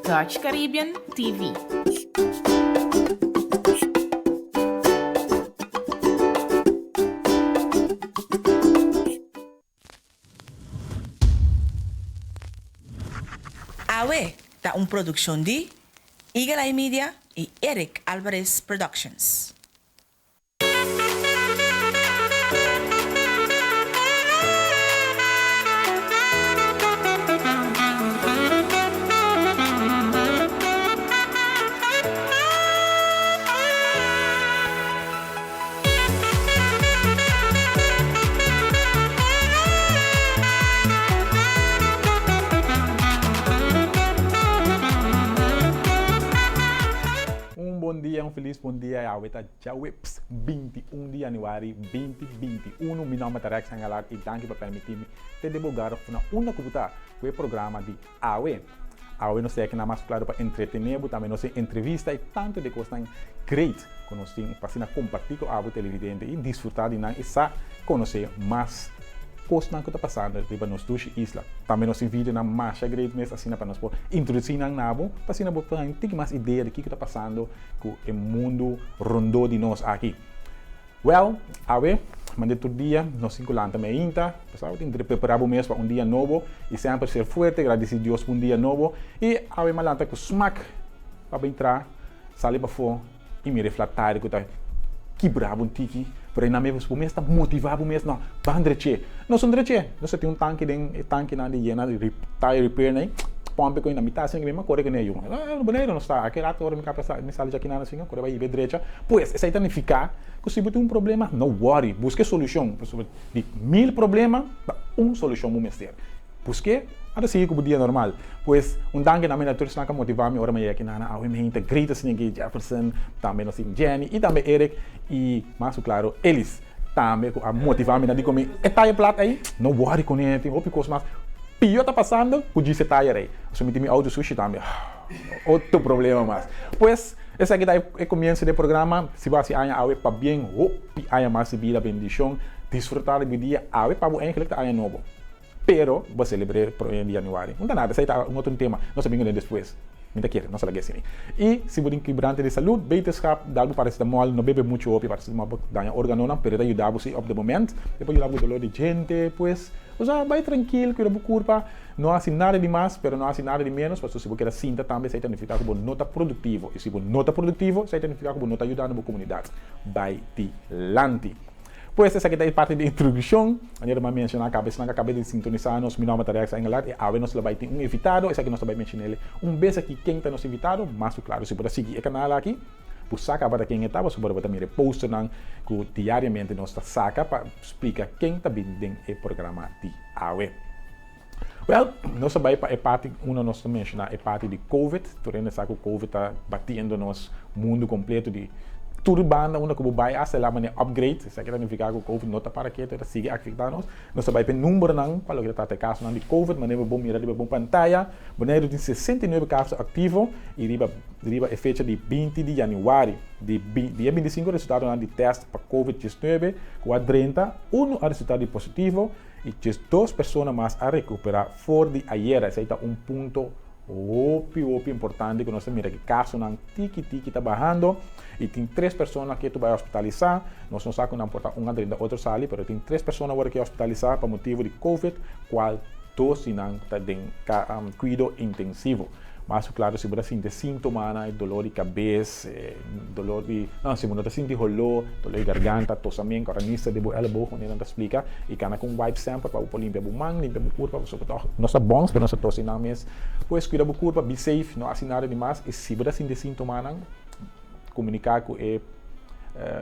Dutch Caribbean TV. Awe ta un produccion di Eagle Eye Media y Eric Alvarez Productions. Un bon dia, un felis bon dia, awe ta djaweps 21 di januari 2021. Mi nomber ta Rex Angalar y danki pa permiti mi tende bo hogar of na unda cu bo ta cu e programa di Awe. Awe nos ta aki mas claro pa entretene bo, tambe nos tin entrevista y tanto di cosnan great cu nos tin pa asina comparti cu abo televidente y disfruta di nan y sa conoce mas cosnan cu ta pasando riba nos dushi isla. Tambe nos tin videonan masha great mes asina pa nos por introduci nan na bo pa asina bo por haña un tiki mas idea di kico ta pasando cu e mundo rondo di nos aki. Well, awe, mande tur dia, nos tin cu lanta meinta, pasobra bo tin di prepara bo mes pa un dia nobo y semper ser fuerte, gradici Dios pa un dia nobo. Y awe mi a lanta cu smak pa bin tra, sali pafo y mira e flat tire cu ta kibra bo un tiki, pero eynan mes bo mes ta motiva bo mes, no, ban dreche. Nos no dreche, nos ta tin un tanki den e tankinan di yena tire repair nan, pompe cu na mitad asina mi a core cu ne yu. Boneiru nos ta, aki rato ora mi caba mi sali djakinan asina, core bay hiba e drecha. Pues, esei ta nifiká ku si bo tin un problema, no wòri, buska e solushon. Pasobra di mil problema, ta un solushon bo mester. Busk'é, anda sigui ku bo dia normal. Pues, un danki na mi na tur esnan ku a motivá mi ora mi a yega aki na awe mi henter grita asina aki, Jefferson, tambe nos tin Jenny i tambe Eric i mas ku klaro Elis tambe ku a motivá mi na di ku mi e taya plat ei, no wòri kuné, tin hopi kos mas pió ta pasando ku djis e taya rei. Pasobra mi tin mi outo sushi tambe, otro problema mas. Pues. Esaki ta e comienzo di e programa. Si bo haci aña awe pabien hopi aña mas di bida, bendicion, disfruta di bo dia awe pa bo eigenlijk ta aña nobo. Pero bo celebre prome di januari. No ta nada, esaki ta un otro tema, nos ta bin kuné despues. Mi ta kere, nos a laga esini. Y si bo tin kibrante di salud, beterschap, dal bo paracetamol, no bebe mucho hopi paracetamol por daña organonan, pero e ta yuda bo si op de moment. E por yuda bo ku dolor di djente, pues, osea bay trankil, cuida bo curpa. No hasi nada di mas, pero no hasi nada di ménos, pasobra si bo keda sinta tambe esei ta nifiká ku bo no ta produktivo, i si bo no ta produktivo, esei ta nifiká ku bo no ta yudando bo komunidat bai dilanti. Pues esaki ta e parti di introdukshon. Manera mi a menshoná kaba, esnan ku a kaba di sintonisá nos, mi nòmber ta Rex Engelhardt i awe nos lo bai tin un invitado, esaki nos ta bai menshoná un bes aki ken ta nos invitado, mas ku klaru si bo ta sigui e kanal aki, bo sa kaba ta ken e ta, pasobra bo ta mira e posternan ku diariamente nos ta saka pa splika ken ta bin den e programa di awe. Wel, nos a bai pa e parti unda nos ta menshoná e parti di Covid. Tur hende sa ku Covid ta batiendo nos mundu kompleto di tur banda unda ku bo bai hasta e la manera upgrade. Esaki ta nifiká ku Covid no ta para ketu, e ta sigui afektá nos. Nos a bai pa e numbernan pa loke ta trata e kasonan di Covid. Manera bo mira riba bo pantaya, Boneiru tin 69 kaso aktivo i riba riba e fecha di 20 di yanüari di di e 25 resultadonan di tèst pa Covid 19 ku a drenta, unu a resultá di positivo. I 12 persona mas a rekuperá for di ayera. Esei ta un punto hopi hopi importante ku nos ta mira ku kasonan tiki tiki ta bahando i tin tres persona ke bai hospitalisá. Nos no sa ku nan por ta un a drenta otro sali pero tin tres persona awor ke hospitalisá pa motibu di covid kual dos di nan ta den kuido intensivo. Mas ku klaru si bo ta sinti e síntomanan, e dolor di kabes, e dolor di, no, si bo no ta sinti holó, dolor di garganta, tosamentu, ora nista di bo èlboog, manera nan ta splika, i kana ku un wipe semper pa bo por limpia bo man, limpia bo kurpa, pasobra tòg nos ta bòns, pero nos ta tosi nan mes. Pues kuida bo kurpa, be safe, no hasi nada di mas, i si bo ta sinti e síntomanan, komuniká ku e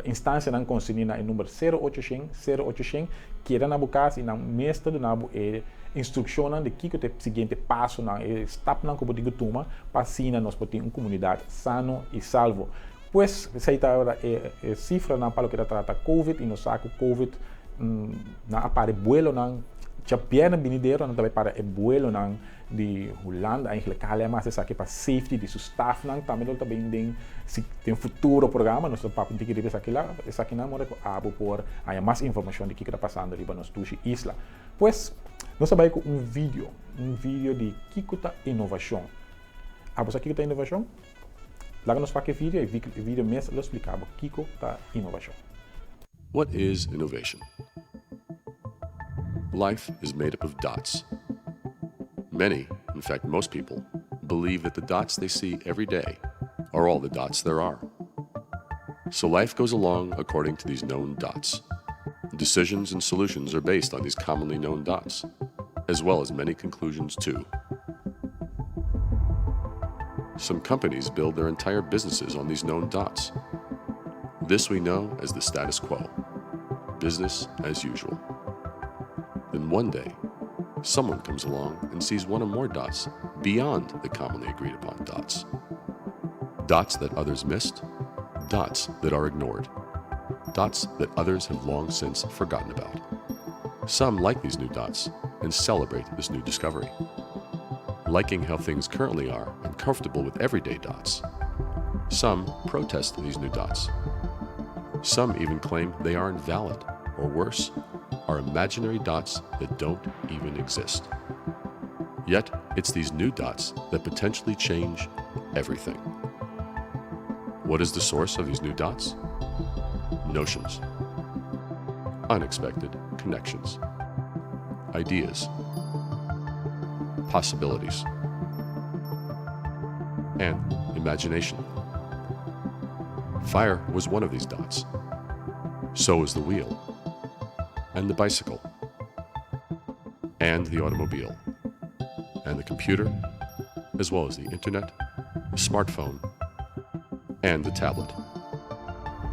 instansianan konserní na e number sero ocho shen, sero ocho shen, keda na bo kas i nan mes ta duna bo e instrukshonnan di kiko ta e siguiente pasonan, e stapnan ku bo tin ku tuma pa asina nos por tin un komunidat sano i salvo. Pues esei ta ora e sifranan pa loke ta trata covid i nos sa ku covid nan a para e buelonan djabièrnè binidero nan ta bai para e buelonan di Hulanda eigenlijk KLM a hasi esaki pa safety di su staffnan tambe lo ta bin den si den futuro programa nos ta papia un tiki riba esaki la esakinan ora ku abo por haña mas informashon di kiko ta pasando riba nos dushi isla pues nos ta bai ku un video un video di kiko ta inovashon. Abo sa kiko ta inovashon? Laga nos wak e video, e video mes lo splika bo kiko ta inovashon. What is innovation? Life is made up of dots. Many, in fact most people, believe that the dots they see every day are all the dots there are. So life goes along according to these known dots. Decisions and solutions are based on these commonly known dots, as well as many conclusions too. Some companies build their entire businesses on these known dots. This we know as the status quo, business as usual. Then one day, someone comes along and sees one or more dots beyond the commonly agreed upon dots. Dots that others missed, dots that are ignored, dots that others have long since forgotten about. Some like these new dots and celebrate this new discovery. Liking how things currently are and comfortable with everyday dots. Some protest these new dots. Some even claim they aren't valid, or worse, are imaginary dots that don't even exist. Yet, it's these new dots that potentially change everything. What is the source of these new dots? Notions. Unexpected connections. Ideas. Possibilities. And imagination. Fire was one of these dots. So was the wheel, and the bicycle, and the automobile, and the computer, as well as the internet, the smartphone, and the tablet.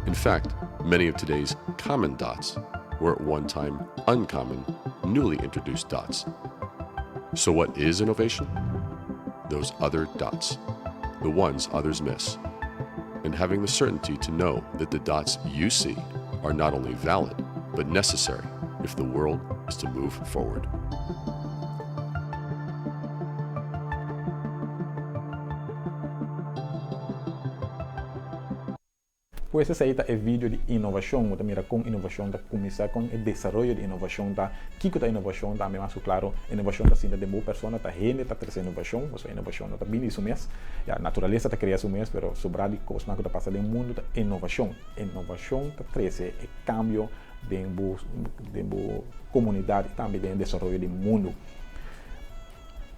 In fact, many of today's common dots were at one time uncommon, newly introduced dots. So what is innovation? Those other dots, the ones others miss, and having the certainty to know that the dots you see are not only valid, but necessary if the world is to move forward. Pues esei ta e video di inovashon, bo ta mira kon inovashon ta kuminsá, kon e desaroyo di inovashon ta, kiko ta inovashon tambe mas ku klaro inovashon ta sinta den bo persona, ta hende ta trese inovashon, pasobra inovashon no ta bini di su mes, ya naturalesa ta krea su mes pero sobrá di kosnan ku ta pasa den mundu ta inovashon, inovashon ta trese e kambio den bo den bo komunidat i tambe den e desaroyo di mundu.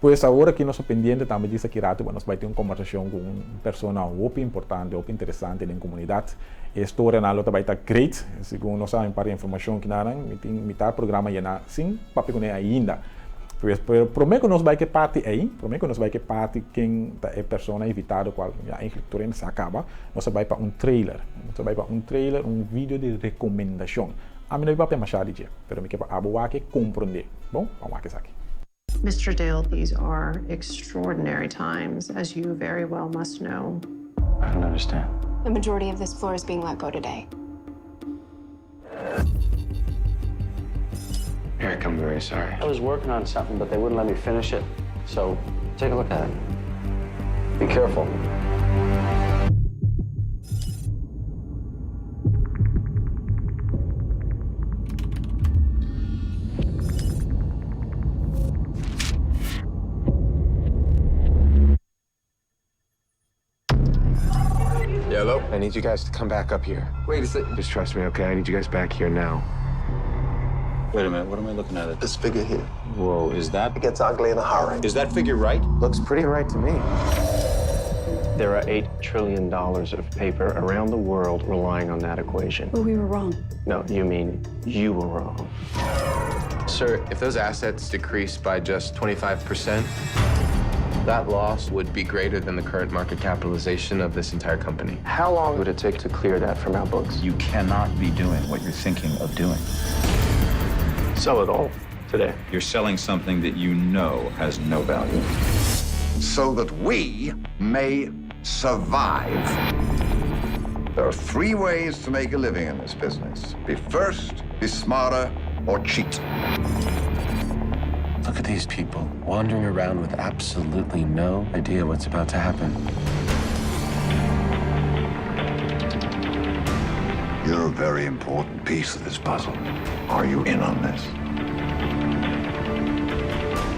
Pues awor aki nos ta pendiente tambe djis aki ratu pa nos bai tin un kombersashon ku un persona hopi importante, hopi interesante den komunidat. E storianan lo ta bai ta great, segun nos a un par di informashon kinanan, mi tin mitad programa yená sin papia kuné ainda. Pues pero promé ku nos bai ku e parti ei, promé ku nos bai ku e parti ken ta e persona invitado kual ya eigentlik tur hende sa kaba, nos a bai pa un trailer. Nos a bai pa un trailer, un video di rekomendashon. Ami no bai papia mashá di dje, pero mi ke pa abo wak e komprondé. Bon, ban wak esaki. Mister Dale, these are extraordinary times, as you very well must know. I don't understand. The majority of this floor is being let go today. Eric, I'm very sorry. I was working on something, but they wouldn't let me finish it. So take a look at it. Be careful. Yeah, hello? I need you guys to come back up here. Wait a second. Just trust me, okay? I need you guys back here now. Wait a minute, what am I looking at? This figure here. Whoa, is that? It gets ugly in a hurry. Is that figure right? Looks pretty right to me. There are $8 trillion of paper around the world relying on that equation. Well, we were wrong. No, you mean you were wrong. Sir, if those assets decrease by just 25%, that loss would be greater than the current market capitalization of this entire company. How long would it take to clear that from our books? You cannot be doing what you're thinking of doing. Sell it all today. You're selling something that you know has no value. So that we may survive. There are three ways to make a living in this business. Be first, be smarter, or cheat. Look at these people wandering around with absolutely no idea what's about to happen. You're a very important piece of this puzzle. Are you in on this?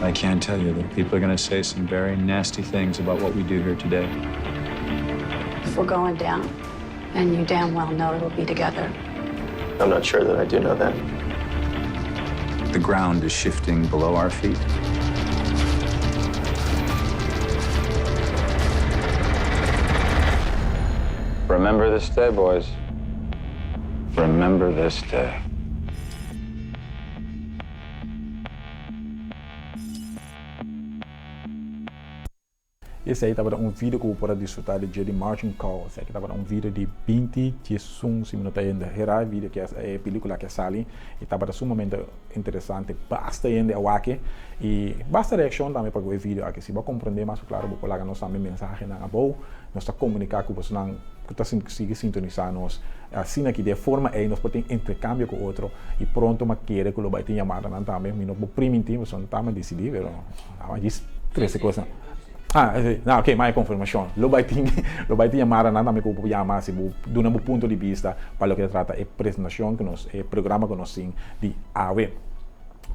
I can tell you that people are going to say some very nasty things about what we do here today. If we're going down, and you damn well know it'll be together. I'm not sure that I do know that. The ground is shifting below our feet. Remember this day, boys. Remember this day. Esei tabata un video ku bo por a disfrutá di dje di Margin Call. Esaki tabata un video di binti diesun, si mi no ta hende herá e video ke e pelikula ke a sali i tabata sumamente interesante. Basta hende a wak e i basta reakshon tambe pa ku e video aki. Si bo a komprendé mas ku klaro bo por laga nos tambe mensahenan abou. Nos ta komuniká ku bosonan ku ta sigui sintonisá nos. Asina ki di e forma ei nos por tin interkambio ku otro i pronto mi a kere ku lo bai tin yamadanan tambe. Mi no por primintí pasobra no ta mi a disidí pero. Awa djis trese kosnan. Ah, si. No, ok, ma e konfirmashon. Lo bai tin, lo bai tin yamadanan tambe ku bo por yama si bo duna bo punto di bista pa loke ta trata e presentashon ku nos, e programa ku nos tin di awe.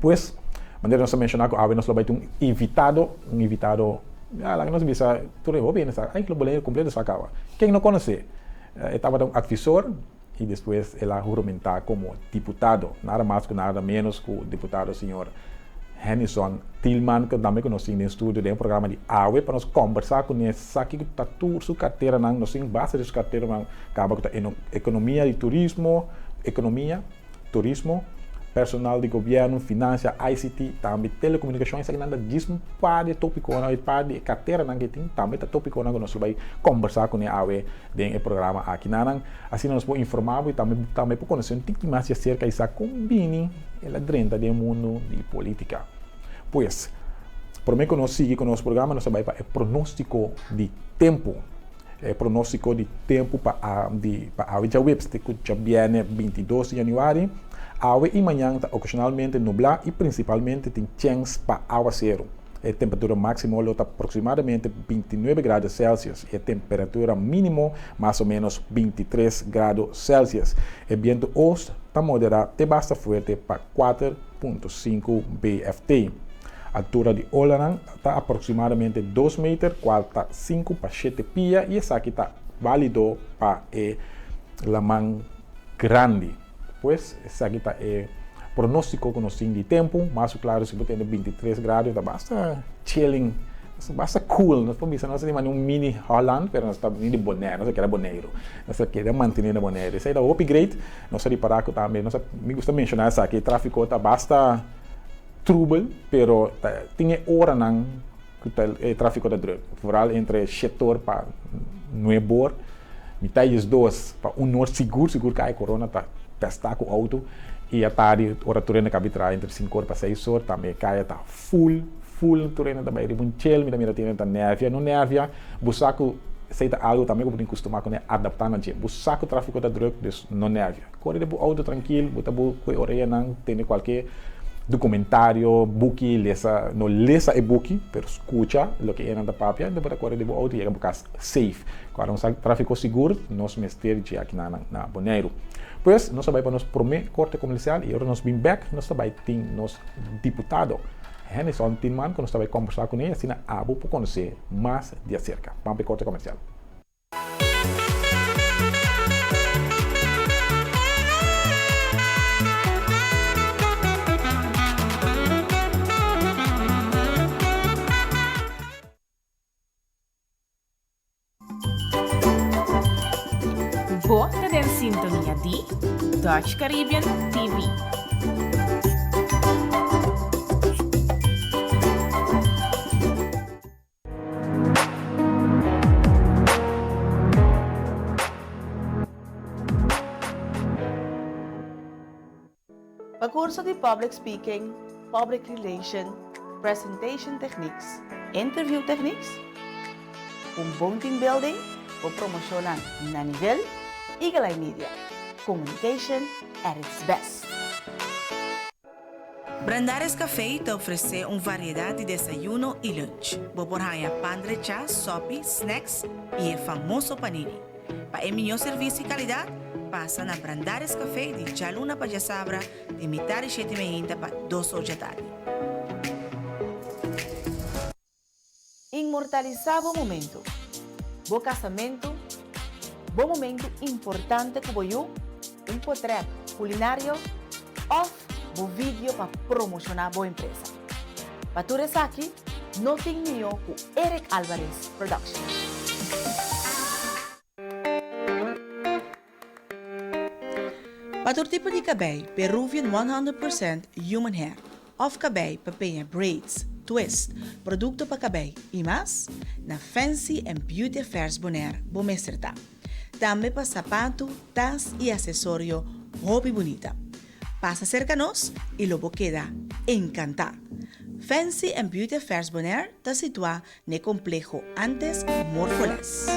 Pues, manera nos a menshoná ku awe nos lo bai tin un invitado, un invitado, ya laga nos bisa tur e hopi hende sa, ay lo Bonaire kompleto sa kaba. Ken no konosé? E tabata un atvisor i despues el a huramentá komo diputado, nada mas ku nada ménos ku diputado señor Hennyson Thielman, ku tambe ku nos tin den studio den e programa di awe pa nos kòmbersá kuné sa kiko ta tur su karteranan, nos tin basta di su karteranan kaba ku ta ekonomia di turismo, ekonomia. turismo, personal di gobièrnu, finansia, ICT, tambe telekomunikashon, esakinan ta djis un par di e topikonan, e par di e karteranan ke tin, tambe ta topikonan ku nos lo bai kombersá kuné awe den e programa aki. Nanan, asina nos por informá bo i tambe tambe por konosé un tiki mas di aserka i sa kon bini el a drenta den e mundu di politika. Pues, promé ku nos sigui ku nos programa nos ta bai pa e pronóstiko di tempu. E pronóstiko di tempu pa di pa awe djaweps te ku djabièrnè 22 di yanüari, Awe i mañan ta okashonalmente nublá i prinsipalmente tin chèns pa awaseru. E temperatura máksimo lo ta aproksimadamente 29 grado Celsius i e temperatura mínimo mas o ménos 23 grado Celsius. E bientu oost ta moderá te basta fuerte pa 4.5 BFT. Altura di olanan ta aproximadamente dos meter, cual ta sinku pa shete pia y esaki ta valido pa e laman grandi. Pues esaki ta e pronostico cu nos tin di tempo. Mas cu claro si bo tene 23 grado ta basta chilling, basta cool. Nos por bisa nos ta di manda un mini Holland pero nos ta bini di Bonaire, nos a keda Boneiru. Nos a keda mantene na Bonaire. Esey ta hopi great. Nos a ripara cu tambe, nos a, mi gusta menciona esaki, e trafico ta basta. Trubel, pero ta tin e oranan ku ta e trafiko ta druk, vooral entre shete or pa nuebe or, mitad di diesdos pa un or sigur sigur kai corona ta pestá ku outo i atardi ora tur hende kabi traha entre sinku or pa seis or tambe e kaya ta full full tur hende ta bai riba un chel mi ta mira tin hende ta nervia no nervia bo sa ku esei ta algu tambe ku bo tin kustumá kuné adaptá na dje bo sa ku trafiko ta druk dus no nervia. Kore den bo outo trankil, bo ta bo ku e oreanan tende kualke dokumentario, buki, lesa, no lesa e buki, pero skucha loke enan ta papia, enton bo ta kore den bo outo i yega bo kas safe. Ku ora nos sa trafiko sigur, nos mester dje akinanan na Boneiru. Pues, nos ta bai pa nos promé korte komersial i ora nos bin bèk, nos ta bai tin nos diputado Hennyson Tinman ku nos ta bai kombersá kuné asina abo por konosé mas di aserka. Ban pa e korte komersial. Bo ta den sintonia di Dutch Caribbean TV. Pa kurso di Public Speaking, Public Relation, Presentation Techniques, Interview Techniques, un bon team building, bo promoshonnan na nivel, Eagle Eye Media, communication at its best. Brandaris Café ta ofresé un variedat di desayuno i lunch. Bo por haña pan drechá, sòpi, snacks i e famoso panini. Pa e mihó servisio i kalidat, pasa na Brandaris Café di djaluna pa djasabra di mitar di shete meinta pa dos or djatardi. Inmortalisá bo momentu, bo kasamentu, bo momentu importante ku bo yu, un potrèt kulinario òf bo video pa promoshoná bo empresa. Pa tur esaki no tin mihó ku Eric Alvarez Production. Pa tur tipo di kabei, Peruvian 100% Human Hair òf kabei pa peña braids, twist, produkto pa kabei i mas, na Fancy and Beauty Affairs Bonaire bo mester ta. Tambe pa sapatu, tas i asesorio hopi bunita. Pasa serka nos i lo bo keda enkantá! Fancy and Beauty Affairs Bonaire ta situá n'e kompleho antes Morfoles.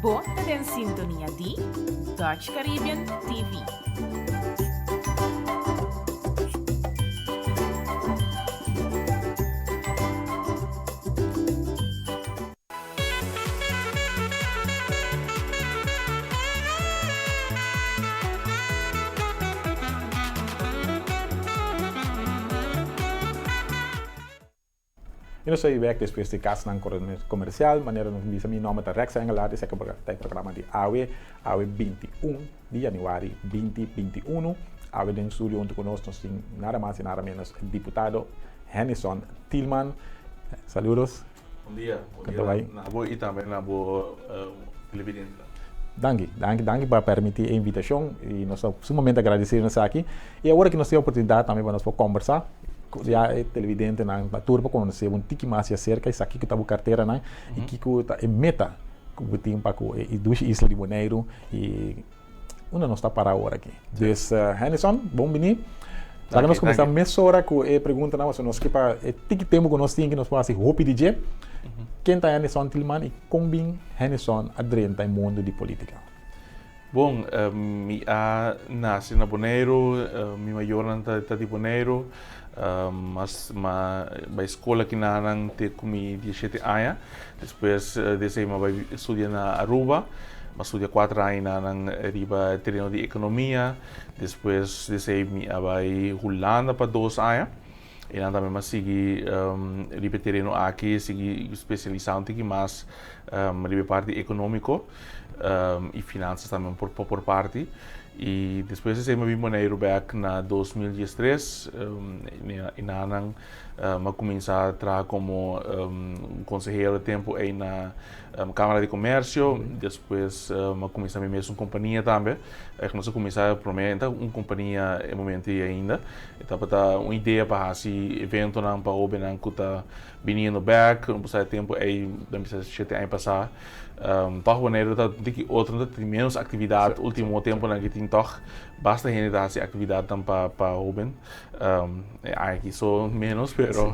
Bo ta den sintonia di Dutch Caribbean TV. I nos a bai bek despues di kasnan komersial, manera nos bisa mi nòmber ta Rex Engelhardt, esaki ta e programa di awe, awe 21 di yanüari 2021. Awe den studio huntu ku nos, nos tin nada mas i nada menos diputado Hennyson Thielman. Saludos. Bon dia, bon dia na bo i tambe na bo televidentenan. Danki, danki, danki pa permití e invitashon i nos ta sumamente agradesido na esaki. I awor aki nos tin e oportunidat tambe pa nos por kombersá ku ya e televidentenan pa tur por konosé un tiki mas di aserka i sa kiko ta bo karteranan i kiko ta e meta ku bo tin pa ku e dushi isla di Boneiru i unda nos ta para awor aki. Dus Hennyson, bon bini. Laga nos kuminsá mesora ku e preguntanan pasobra nos ke pa e tiki tempu ku nos tin aki nos por hasi hopi di dje. Ken ta Hennyson Tilman i kon bin Hennyson a drenta e mundu di politika? Bon, mi a nase na Boneiru, mi mayornan ta di Boneiru. Mas m'a bai skol aki nanan te ku mi dieshete aña. Despues di esei m'a bai studia na Aruba. M'a studia kuater aña nanan riba tereno di ekonomia. Despues di esei mi a bai Hulanda pa dos aña. Einan tambe m'a sigui riba e tereno aki, sigui spesialisá un tiki mas riba e parti ekonómiko i finansas tambe por parti. I despues di esei mi a bin Boneiru bèk na 2013. Enanan mi a kuminsá traha komo konsehero e tempu ei na Kámara di Komersio. Despues mi a kuminsá mi mes un kompania tambe. Nos a kuminsá promé ta un kompania e momento ei ainda. E tabata un idea pa hasi eventonan pa hóbennan ku ta biniendo bèk. No por sa e tempu ei, den bisa shete aña pasá. Tòg Boneiru ta un tiki otro, ta tin ménos aktividat. Último tempunan aki tin tòg basta hende ta hasi aktividatnan pa pa hóben. E aña aki so ménos, pero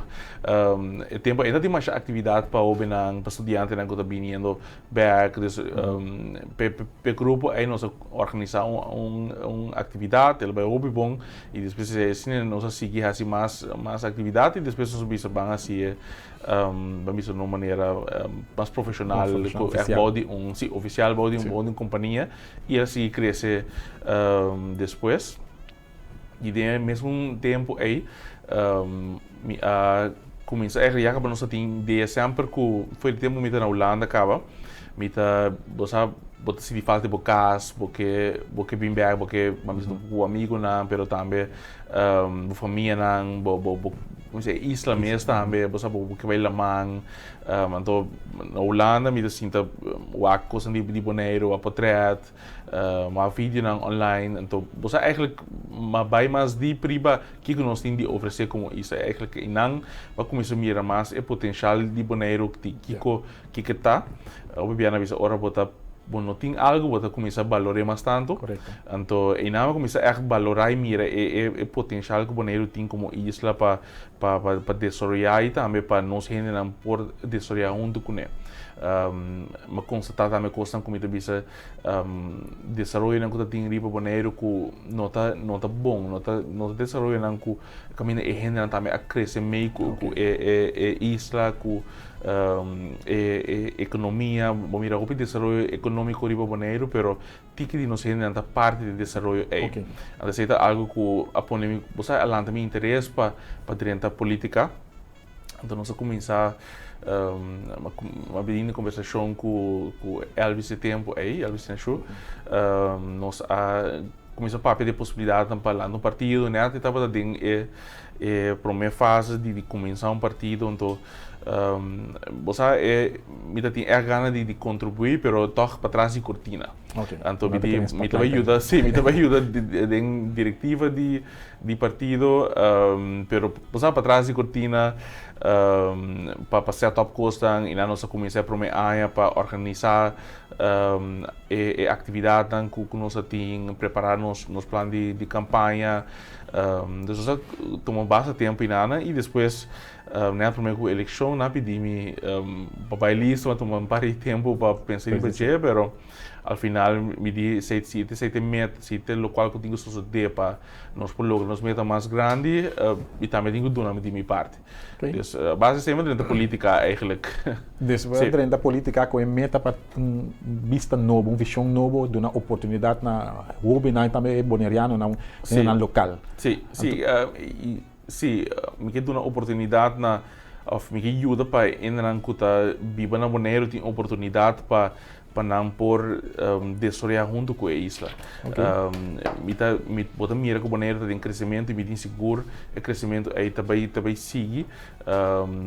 e tempu ei ta tin masha aktividat pa hóbennan, pa studiantenan ku ta biniendo bèk. Dus p'e grupo ei nos a organisá un un aktividat, el a bai hopi bon i despues asina nos a sigui hasi mas mas aktividat i despues nos a bisa ban hasi e Ban bisa na un manera mas profesional, ku ègt bou di un, si, ofisial bou di un bou di un kompania i a sigui krese despues. I den e mesun tempu ei mi a kuminsá ègt ya kaba nos a tin idea semper ku for di tempu mi ta na Hulanda kaba. Mi ta, bo sa, bo ta sinti falta di bo kas, bo ke, bo ke bin bèk, bo ke mami sa ku amigunan, pero tambe bo famianan, bo, bo, bo, como se e isla mes tambe, bo sa bo ke bai laman. Anto na Hulanda mi ta sinta wak kosnan di di Boneiru, wak potrèt, wak videonan online. Anto bo sa eigenlijk m'a bai mas diep riba kiko nos tin di ofresé komo isla. Eigenlijk einan bo a kuminsá mira mas e potenshal di Boneiru, kiko Kiko ta? Hopi bia nan bisa ora bo ta bo no tin algu bo ta kuminsá balor'é mas tantu. Anto einan bo kuminsá ègt balorá i mira e e e potenshal ku Boneiru tin komo isla pa pa pa desaroyá i tambe pa nos hendenan por desaroyá huntu kuné. Mi a konstatá tambe kosnan ku mi ta bisa desaroyonan ku ta tin riba Boneiru ku no ta no ta bon, no ta no ta desaroyonan ku kaminda e hendenan tambe a krese mei ku ku e e e isla ku E ekonomia, bo mira hopi desaroyo ekonómiko riba Boneiru, pero tiki di nos hendenan ta parti di e desaroyo ei. Anto esei ta algu ku a pone mi, bo sa, a lanta mi interes pa pa drenta polítika. Anto nos a kuminsá, a bini den kombersashon ku ku Elvis e tempu ei, Elvis Sinashu. Nos a kuminsá papia di e posibilidatnan pa lanta un partido, nèt e tabata den e e promé fase di di kuminsá un partido, anto bo sa e mi ta tin ègt gana di di kontribuí pero tòg patras di kortina. Anto mi di mi ta bai yuda si mi ta bai yuda den direktiva di di partido pero bo sa patras di kortina pa pa sèt òp kosnan i nan nos a kuminsá e promé aña pa organisá e e aktividatnan ku ku nos a tin prepará nos nos plan di di kampaña. Dus nos a tuma basta tempu i nana i despues net prome ku elekshon nan a pidi mi pa bai listo, a tuma un par di tempu pa pensa riba dje, pero al final mi di esei si esei ta e meta, si ta lokual ku tin ku sosode pa nos por logra nos meta mas grandi mi tambe tin ku duna di mi parti. Dus a base esei mi a drenta politica eigenlijk. Dus bo a drenta politica ku e meta pa un bista nobo, un vision nobo, duna oportunidat na hobennan i tambe e bonerianonan, hendenan lokal. Si, si, si, mi ke duna oportunidat na òf mi ke yuda pa e hendenan ku ta biba na Boneiru tin oportunidat pa pa nan por desaroyá huntu ku e isla. Mi ta mi bo ta mira ku Boneiru ta den kresementu i mi tin sigur e kresementu ei ta bai ta bai sigui.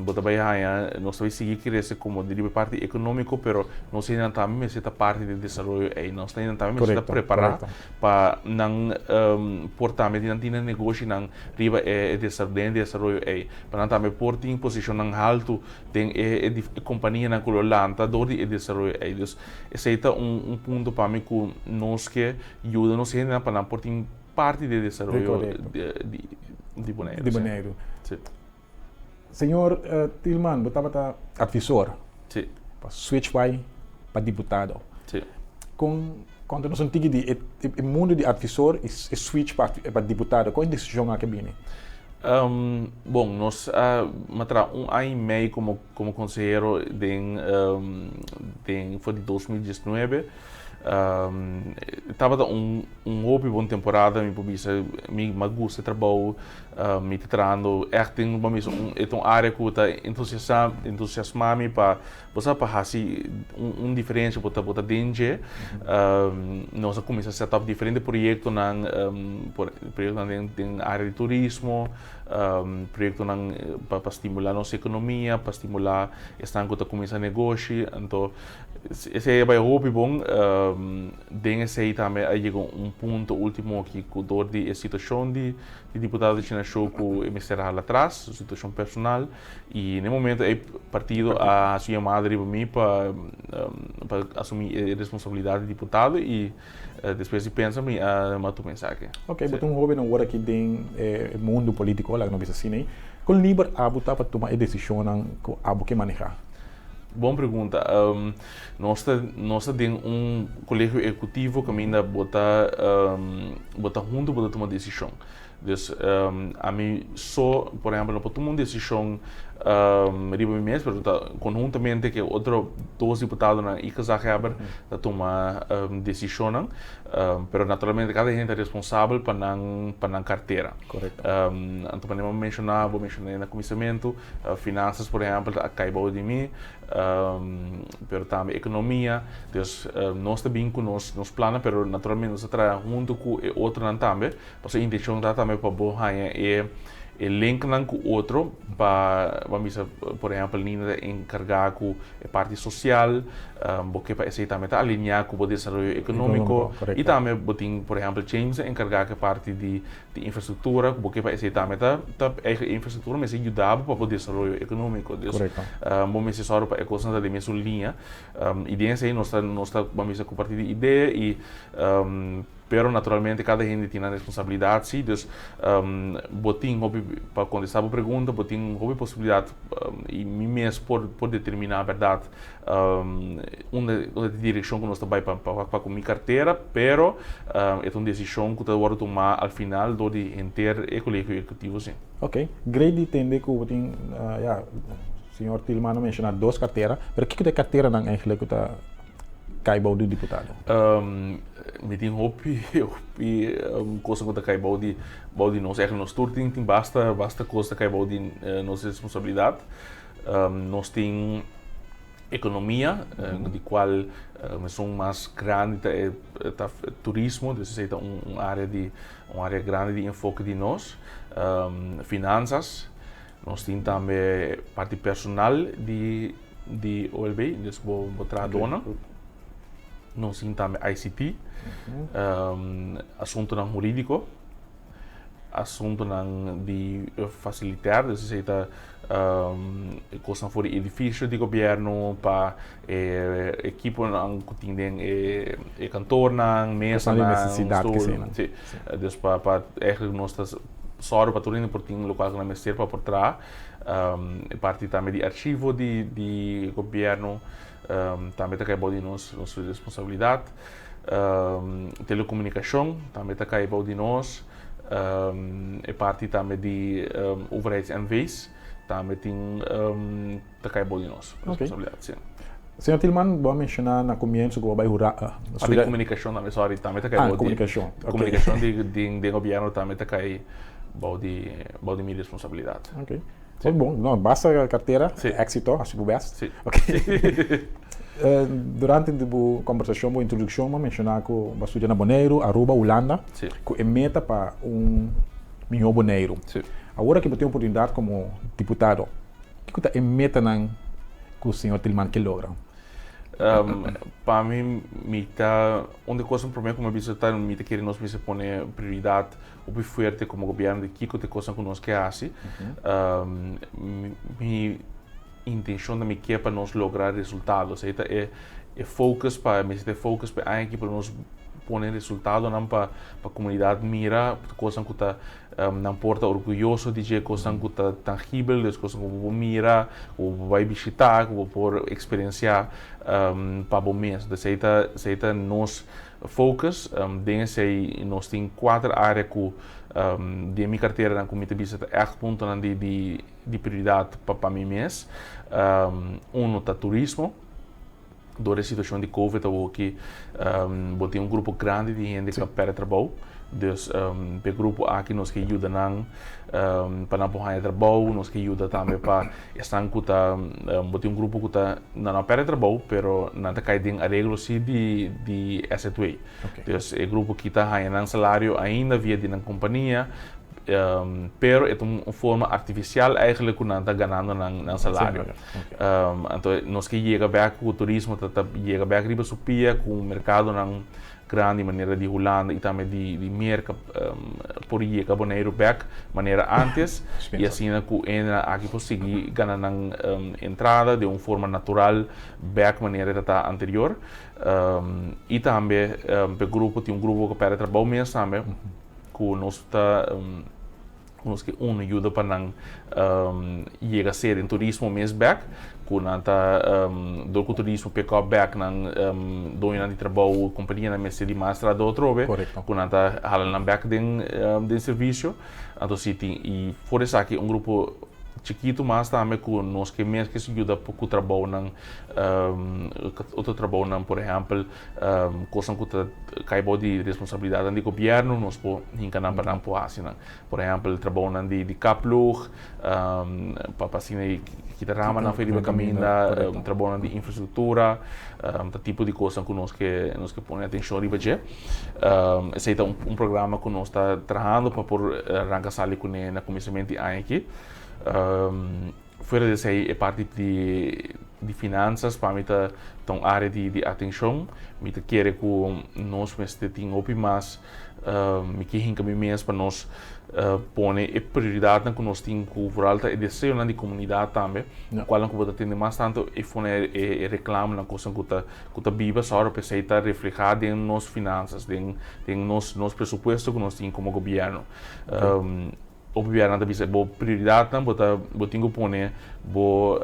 Bo ta bai haña nos ta bai sigui krese komo di riba e parti ekonómiko pero nos hendenan tambe mester ta parti di e desaroyo ei. Nos hendenan tambe mester ta prepará pa nan por tambe nan tin nan negoshinan riba e den e desaroyo ei. Pa nan tambe por tin posishonnan haltu den e e kompanianan ku lo lanta dor di e desaroyo ei. Dus esei ta un un punto pa mi ku nos ke yuda nos hendenan pa nan por tin parti di e desaroyo di di Boneiru. Di Boneiru. Si. Señor Thielman, bo tabata advisor. Si. Pa switch bai pa diputado. Si. Kon konta nos un tiki di e e mundu di advisor i e switch pa pa diputado, kon e desishon aki a bini? Bon, nos a traha un aña i mei komo komo konsehero den den for di 2019. Tabata un un hopi bon temporada mi por bisa mi a gusta e trabou mi ta trahando ègt den bo bisa un e ta un área ku ta entusiasá entusiasmá mi pa Bo sa pa hasi un diferencia bo ta bo ta den dje. Nos a cuminsa set up diferente proyectonan, proyectonan den den area di turismo, proyectonan pa pa stimula nos economia, pa stimula esnan cu ta cuminsa negoshi. Anto esey a bay hopi bon. Den esey tambe a yega un punto ultimo aki cu dor di e situacion di diputado di Chinashow cu e mester hala atras, su situacion personal. I na e momento ei partido a hasi un yamada riba mi pa pa asumí e responsabilidat di diputado i despues di pensa mi a tuma esaki. Ok, bo ta un hoben awor aki den e mundu politico, laga nos bisa asina ei. Kon liber abo ta pa tuma e desishonnan ku abo ke manehá? Bon pregunta. Nos ta nos ta den un kolegio ehekutivo kaminda bo ta bo ta huntu bo ta tuma desishon. Dus ami so, por ehempel, no por tuma un desishon riba mi mes, pero ta konhuntamente ku e otro dos diputadonan i gezaghebber ta tuma desishonnan. Pero naturalmente kada hende ta responsabel pa nan pa nan kartera. Anto manera bo menshoná, bo menshoná na kuminsamentu, finansas por ehempel ta kai bou di mi, pero tambe ekonomia. Dus nos ta bin ku nos nos plannan, pero naturalmente nos ta traha huntu ku e otronan tambe. Pasobra e intenshon ta tambe pa bo haña e e linknan ku otro pa bo a bisa por ehèmpel Nina ta enkargá ku e parti sosial, bo ke pa esei tambe ta alineá ku bo desaroyo ekonómiko i tambe bo tin por ehèmpel James ta enkargá ku e parti di di infrastruktura ku bo ke pa esei tambe ta ta eigen e infrastruktura mester yuda bo pa bo desaroyo ekonómiko. Dus bo mester sòru pa e kosnan ta den mesun liña i den esei nos ta nos ta bo a bisa kompartí di idea i Pero naturalmente cada hende tin nan responsabilidad si, dus bo tin hopi, pa contesta bo pregunta, bo tin hopi posibilidad y mi mes por por determina berdad unda unda ta e direccion cu nos ta bay pa pa cu mi cartera, pero e ta un decision cu ta wordo tuma al final door di henter e colegio ejecutivo si. Ok, great di tende cu bo tin, ya, señor Tilman a menciona dos cartera, pero kico ta e carteranan eigenlijk cu ta kai bou di diputado? Mi tin hopi hopi cosa ku ta kai bou di bou di nos. Eigenlijk nos tur tin tin basta basta kos ta kai bou di nos responsabilidat. Nos tin ekonomia di kual esun mas grandi ta e ta turismo, dus esei ta un area di un area grandi di enfoke di nos. Finansas, nos tin tambe parti personal di di OLB, dus bo bo trahadónan. Nos tin tambe ICT, asuntunan hurídiko, asuntunan di fasilitèr, dus esei ta kosnan for di edifisio di gobièrnu pa e ekiponan ku tin den e kantornan, mesanan, stoel, si. Dus pa pa ègentlik nos ta sòru pa tur hende por tin lokual ku nan mester pa por traha. E parti tambe di archivo di di gobièrnu tambe ta kai bou di nos nos responsabilidat. Telekomunikashon tambe ta kai bou di nos. E parti tambe di overheids-NV's tambe tin ta kai bou di nos responsabilidat, si. Señor Tilman, bo a menshoná na komienso ku bo a bai hura. Parti di komunikashon tambe, sorry, tambe ta kai bou di. Komunikashon, oké. Komunikashon di den gobièrnu tambe ta kai bou di bou di mi responsabilidat. Oké. Hopi bon. No, basta kartera, éksito, hasi bo bèst. Si. Oké. Durante di bo kombersashon, bo introdukshon, bo a menshoná ku bo a studia na Boneiru, Aruba, Hulanda, ku e meta pa un mihó Boneiru. Awor aki bo tin oportunidat komo diputado. Kiko ta e metanan ku señor Tilman ke logra? Pa mi, mi ta, un di e kosnan promé ku mi a bisa ta mi ta kere nos mester pone prioridat hopi fuerte komo gobièrnu di kiko ta e kosnan ku nos ke hasi. Mi intenshon ta mi ke pa nos logra resultado. Esei ta e e focus pa, mester ta e focus pa e aña aki pa nos pone resultadonan pa komunidat mira kosnan ku ta Nan por ta orguyoso di dje kosnan ku ta tangibel, dus kosnan ku bo por mira, ku bo por bai bishitá, ku bo por eksperensiá pa bo mes. Entonces esei ta esei ta nos focus. Den esei nos tin kuater área ku den mi karteranan ku mi ta bisa ta ègt puntonan di di di prioridat pa pa mi mes. Uno ta turismo. Dor e situacion di covid awoki bo tin un grupo grandi di hende cu a perde trabou. Dus p'e grupo aki nos ke yuda nan pa nan por haña trabou, nos ke yuda tambe pa esnan cu ta, bo tin un grupo cu ta, nan no a perde trabou pero nan ta cay den areglo si di di SZW. Dus e grupo aki ta haña nan salario ainda via di nan compania. Pero e ta un forma artifisial eigenlijk ku nan ta ganando nan nan salario. Anto nos ke yega bek ku turismo ta ta yega bek riba su pia ku merkadonan grandi manera di Hulanda i tambe di di Merka por yega Boneiru bek manera antes i asina ku hendenan aki por sigui gana nan entrada den un forma natural bek manera e ta ta anterior. I tambe p'e grupo tin un grupo ku pèrdè trabou mes tambe. Ku nos ta Nos ke unu yuda pa nan yega ser den turismo mes bek, ku nan ta dor ku turismo pick up bek nan doñonan di trabou, kompanianan mester di mas trahadó atrobe, ku nan ta hala nan bek den den servisio. Anto si tin i for esaki un grupo chikitu mas tambe ku nos ke mes ke yuda ku trabounan otro trabounan por ehèmpel kosnan ku ta kai bou di responsabilidatnan di gobièrnu nos por hinka nan pa nan por hasi nan. Por ehèmpel trabounan di kapploeg pa pa asina kita ramanan for riba kaminda, trabounan di infrastruktura, ta tipo di kosnan ku nos ke nos ke pone atenshon riba dje. Esei ta un programa ku nos ta trahando pa por ranka sali kuné na kuminsamentu di aña aki. Fuera di esei e parti di finansas pa mi ta ta un área di atenshon. Mi ta kere ku nos mester tin hopi mas, mi ke hinka mi mes pa nos pone e prioridatnan ku nos tin ku vooral ta e deseonan di komunidat tambe, kualnan ku bo ta tende mas tantu e fone e reklamonan kosnan ku ta ku ta biba sòru pa esei ta reflehá den nos finansas, den nos presupuesto ku nos tin komo gobièrnu. Hopi biaha nan ta bisa bo prioridatnan bo ta bo tin ku pone bo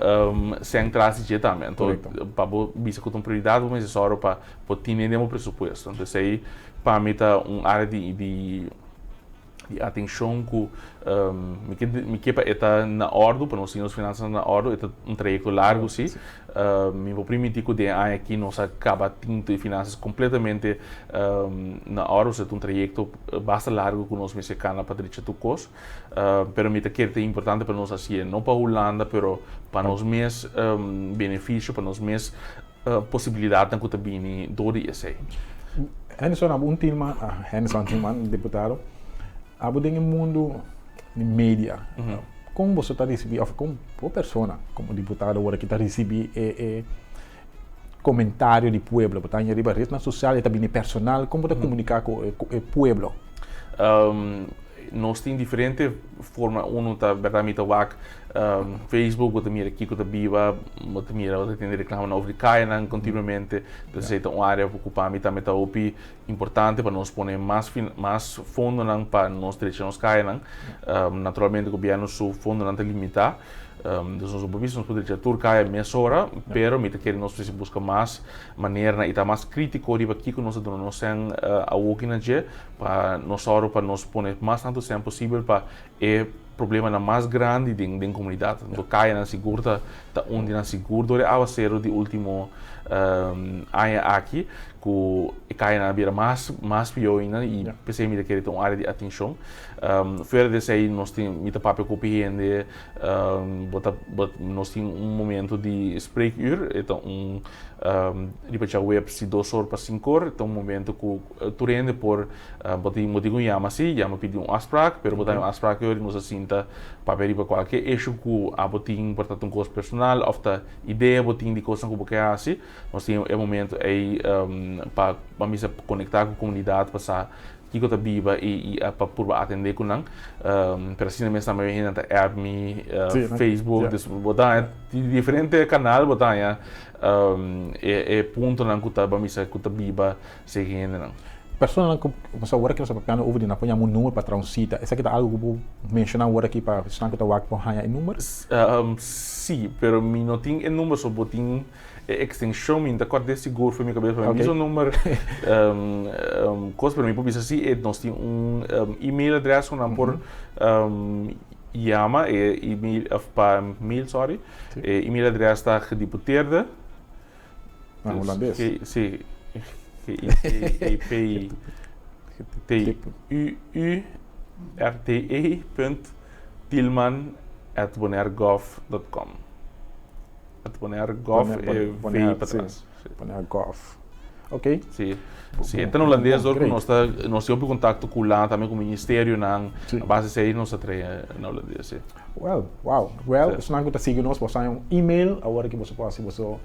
sèn tras di dje tambe. Anto pa bo bisa ku ta un prioridat bo mester sòru pa bo tine den bo presupuesto. Anto esei pa mi ta un área di di di atenshon ku mi ke mi ke pa e ta na òrdu pa nos tin nos finansanan na òrdu. E ta un trayekto largu si. Mi por primintí ku den e aña aki nos a kaba tin e finansas kompletamente na òrdu. Esei ta un trayekto basta largu ku nos mester kana pa drecha tur kos. Pero mi ta kere ta importante pa nos hasié, no pa Hulanda, pero pa nos mes benefisio, pa nos mes posibilidatnan ku ta bini dor di esei. Henderson, abo un tilma, Henderson Tilman, diputado, abo den e mundu di media, kon boso ta risibí òf kon bo persona komo diputado ora ki ta risibí e e komentario di pueblo? Bo ta haña riba retnan sosial, e ta bini personal, kon bo ta komuniká ku e pueblo? Nos tin diferente forma, uno ta berdad mi ta wak Facebook, bo ta mira kiko ta biba, bo ta mira bo ta tende reklamanan over di kayanan kontinuamente, entonces esei ta un área ku pa mi tambe ta hopi importante pa nos pone mas mas fondonan pa nos drecha nos kayanan. Naturalmente gobierno su fondonan ta limita, dus nos no por bisa nos por drecha tur kaya mesora, pero mi ta kere nos mester buska mas maneranan i ta mas kritiko riba kiko nos ta duna nos sèn awoki na dje pa nos sòru pa nos pone mas tantu sèn posibel pa e problemanan mas grandi den den komunidat. Anto kayanan sigur ta ta un di nan sigur dor e awaseru di ultimo aña aki ku e kayanan a bira mas mas pió ainda i p'esei mi ta kere ta un área di atenshon. Fuera di esei nos tin mi ta papia ku hopi hende bo ta bo nos tin un momento di spreekuur e ta un riba djaweps di dos or pa sinku or ta un momento ku tur hende por Bo tin bo tin ku yama si, yama pidi un afspraak, pero bo ta un afspraak yori nos a sinta papia riba kualke issue ku abo tin, por ta un kos personal òf ta idea bo tin di kosnan ku bo ke hasi. Nos tin e momento ei pa pa misa konektá ku komunidat pa sa kiko ta biba i i pa purba atendé ku nan. Pero asina mes tambe hende ta app mi, Facebook, dus bo ta haña di diferente kanal bo ta haña e e puntonan ku ta misa ku ta biba Sigi hendenan. Personanan ku pasobra awor aki nos ta papiando over di nan por yama un number pa traha un sita. Esaki ta algu ku bo menshoná awor aki pa esnan ku ta wak por haña e number? Sí, pero mi no tin e number, so bo tin e ekstenshon, mi no ta kòrda sigur for mi kabes, pasobra mi mismo number kos, pero mi por bisa si e nos tin un email adrès ku nan por yama, e email òf pa mail sòri, e email adrès ta gediputeerde. Na hulandes. Sí. G I D E P T U U R T E punt Tielman at bonairgov dot com. At bonairgov e V pa tras. Bonairgov. Ok. Sí. Sí, e ta na hulandes dor ku nos ta nos tin hopi kontakto ku Hulanda tambe ku ministerionan. A base esei nos ta traha na hulandes, sí. Well, wow. Well, esnan ku ta sigui nos por haña un email awor ki boso por hasi boso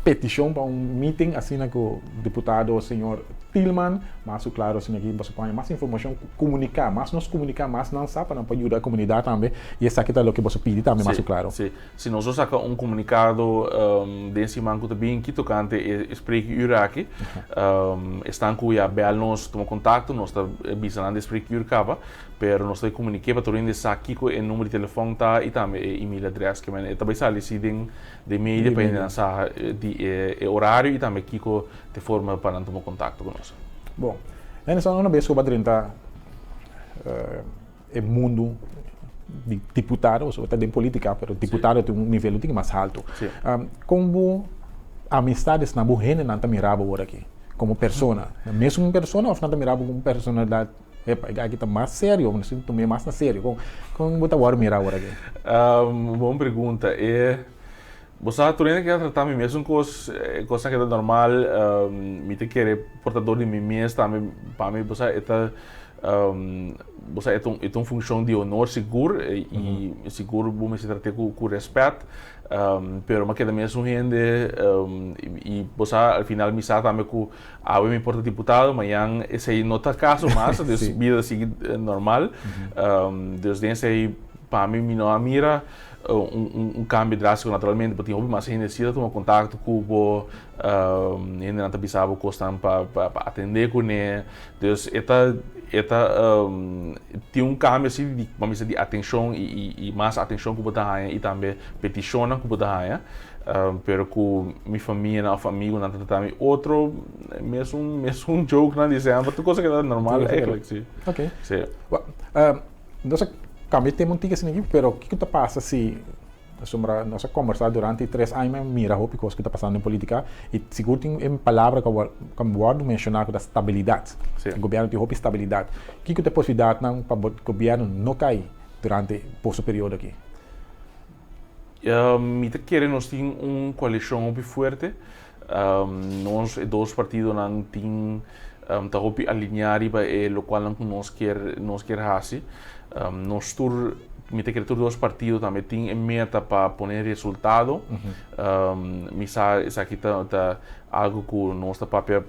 petishon pa un meeting asina ku diputado señor Tielman. Mas ku klaro asina ki boso por haña mas informashon, komuniká. Mas nos komuniká mas nan sa pa nan por yuda e komunidat tambe i esaki ta loke boso pidi tambe mas ku klaro. Sí, Si nos lo saca un comunicado den siman cu ta bin aki tocante e spreekuur aki, esnan cu ya bel nos tuma contacto, nos ta bisa nan di e spreekuur caba. Pero nos ta komuniká pa tur hende sa kiko e number di telefòn ta i tambe e email adrès ke men e ta bai sali si den den media pa hendenan sa di e e orario i tambe kiko ta e forma pa nan tuma kontakto ku nos. Bon, Henderson, una bes ku bo a drenta e mundu di diputado, bo ta den politika, pero diputado tin un nivel un tiki mas haltu. Kon bo amistades nan, bo hendenan ta mira bo ora aki komo persona? Mesun persona òf nan ta mira bo komo un personalidat? Epa, e aki ta mas serio, mi ta tum'é mas na serio. Kon, kon bo ta wòrdu mirá awor aki? Bon pregunta. E, bo sa tur hende ke a trata mi mesun kos, e kosnan ke ta normal, mi ta kere por ta dor di mi mes tambe, pa mi bo sa e ta, bo sa e ta un, e ta un funshon di honor sigur i sigur bo mester trat'é ku ku rèspèt. Pero mi a keda mesun hende i bo sa al final mi sa tambe ku Awe mi por ta diputado, mañan esei no ta caso mas, dus bida ta sigui normal. Dus den esei pa mi mi no a mira un cambio drastico. Naturalmente bo tin hopi mas hende si ta tuma contacto cu bo, hendenan ta bisa bo cosnan pa pa atende cune. Dus e ta e ta tin un cambio si di bo a bisa di atencion y mas atencion cu bo ta haña y tambe peticionnan cu bo ta haña. Pero ku mi famianan òf amigunan ta trata mi otro mesun mesun jokenan di semper tur cosa keda normal eigenlijk si. Ok. Si. Well, nos a kambia e tema un tiki asina aki pero kiko ta pasa si pasobra nos a kombersá durante e tres aña mi a mira hopi kos ku ta pasando den politika i sigur tin e palabra ku a ku a wòrdu menshoná ku ta stabilidat. Si. E gobièrnu tin hopi stabilidat. Kiko ta e posibilidatnan pa bo gobièrnu no kai durante boso periodo aki? Mi ta kere nos tin un koalishon hopi fuerte. Nos e dos partidonan tin ta hopi alineá riba e lokualnan ku nos kier nos kier hasi. Nos tur mi ta kere tur dos partido tambe tin e meta pa pone resultado. Mi sa esaki ta ta algu ku nos ta papia.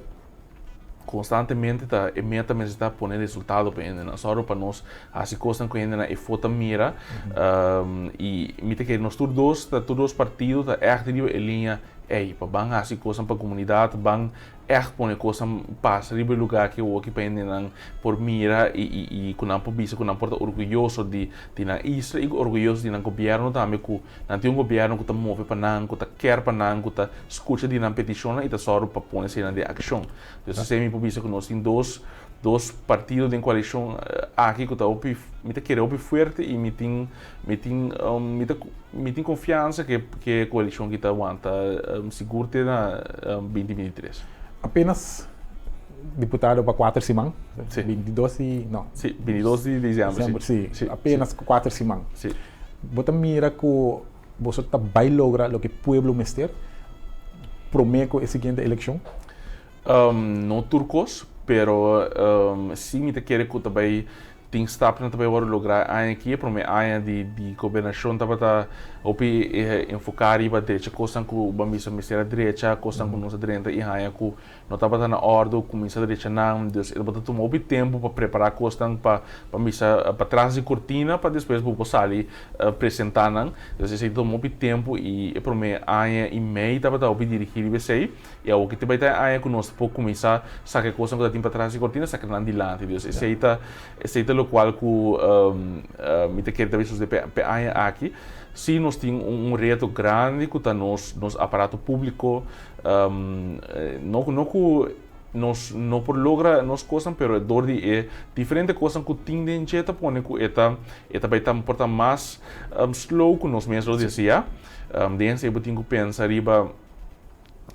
Konstantemente ta e meta mester ta pone resultado pa hendenan. Sòru pa nos hasi kosnan ku hendenan efo ta mira. I mi ta kere nos tur dos ta tur dos partido ta ègt riba e liña ei pa ban hasi kosnan pa komunidat, ban ègt pone kosnan pasa riba e lugá ki awoki pa hendenan por mira i i i ku nan por bisa ku nan por ta orguyoso di di nan isla i orguyoso di nan gobièrnu tambe ku Nan tin un gobièrnu ku ta move pa nan, ku ta kèr pa nan, ku ta skucha di nan petishonnan i ta sòru pa pone eseinan den akshon. Dus esei mi por bisa ku nos tin dos dos partido den koalishon aki ku ta hopi, mi ta kere hopi fuerte i mi tin mi tin mi ta mi tin konfiansa ku e koalishon aki ta wanta sigur te na 2023. Apenas diputado pa kuater siman, 22 di, no. Si, 22 di disiember, si. Si, apenas kuater siman. Si. Bo ta mira ku boso ta bai logra loke pueblo mester promé ku e siguiente elekshon? No tur kos, pero si mi ta kere ku ta bai tin stapnan ta bai wòrdu lográ e aña aki. E promé aña di di gobernashon tabata hopi enfoká riba drecha kosnan ku bo a bisa mester a drecha, kosnan ku nos a drenta i haña ku No tabata na òrdu, kuminsá drecha nan, dus e tabata tuma hopi tempu pa prepará kosnan pa pa misa patras di kortina pa despues bo por sali presentá nan. Dus esei ta tuma hopi tempu i e promé aña i mei tabata hopi dirigí riba esei i awor ki ta bai ta e aña ku nos por kuminsá saka e kosnan ku ta tin patras di kortina saka nan dilanti. Dus esei ta esei ta lokual ku mi ta kere ta bai sosodé pa e aña aki. Sí nos tin un reto grandi ku ta nos nos aparato públiko. No no ku nos no por logra nos kosnan pero dor di e diferente kosnan ku tin den dje ta pone ku e ta e ta bai ta por ta mas slow ku nos mes lo deseá. Den esei bo tin ku pensa riba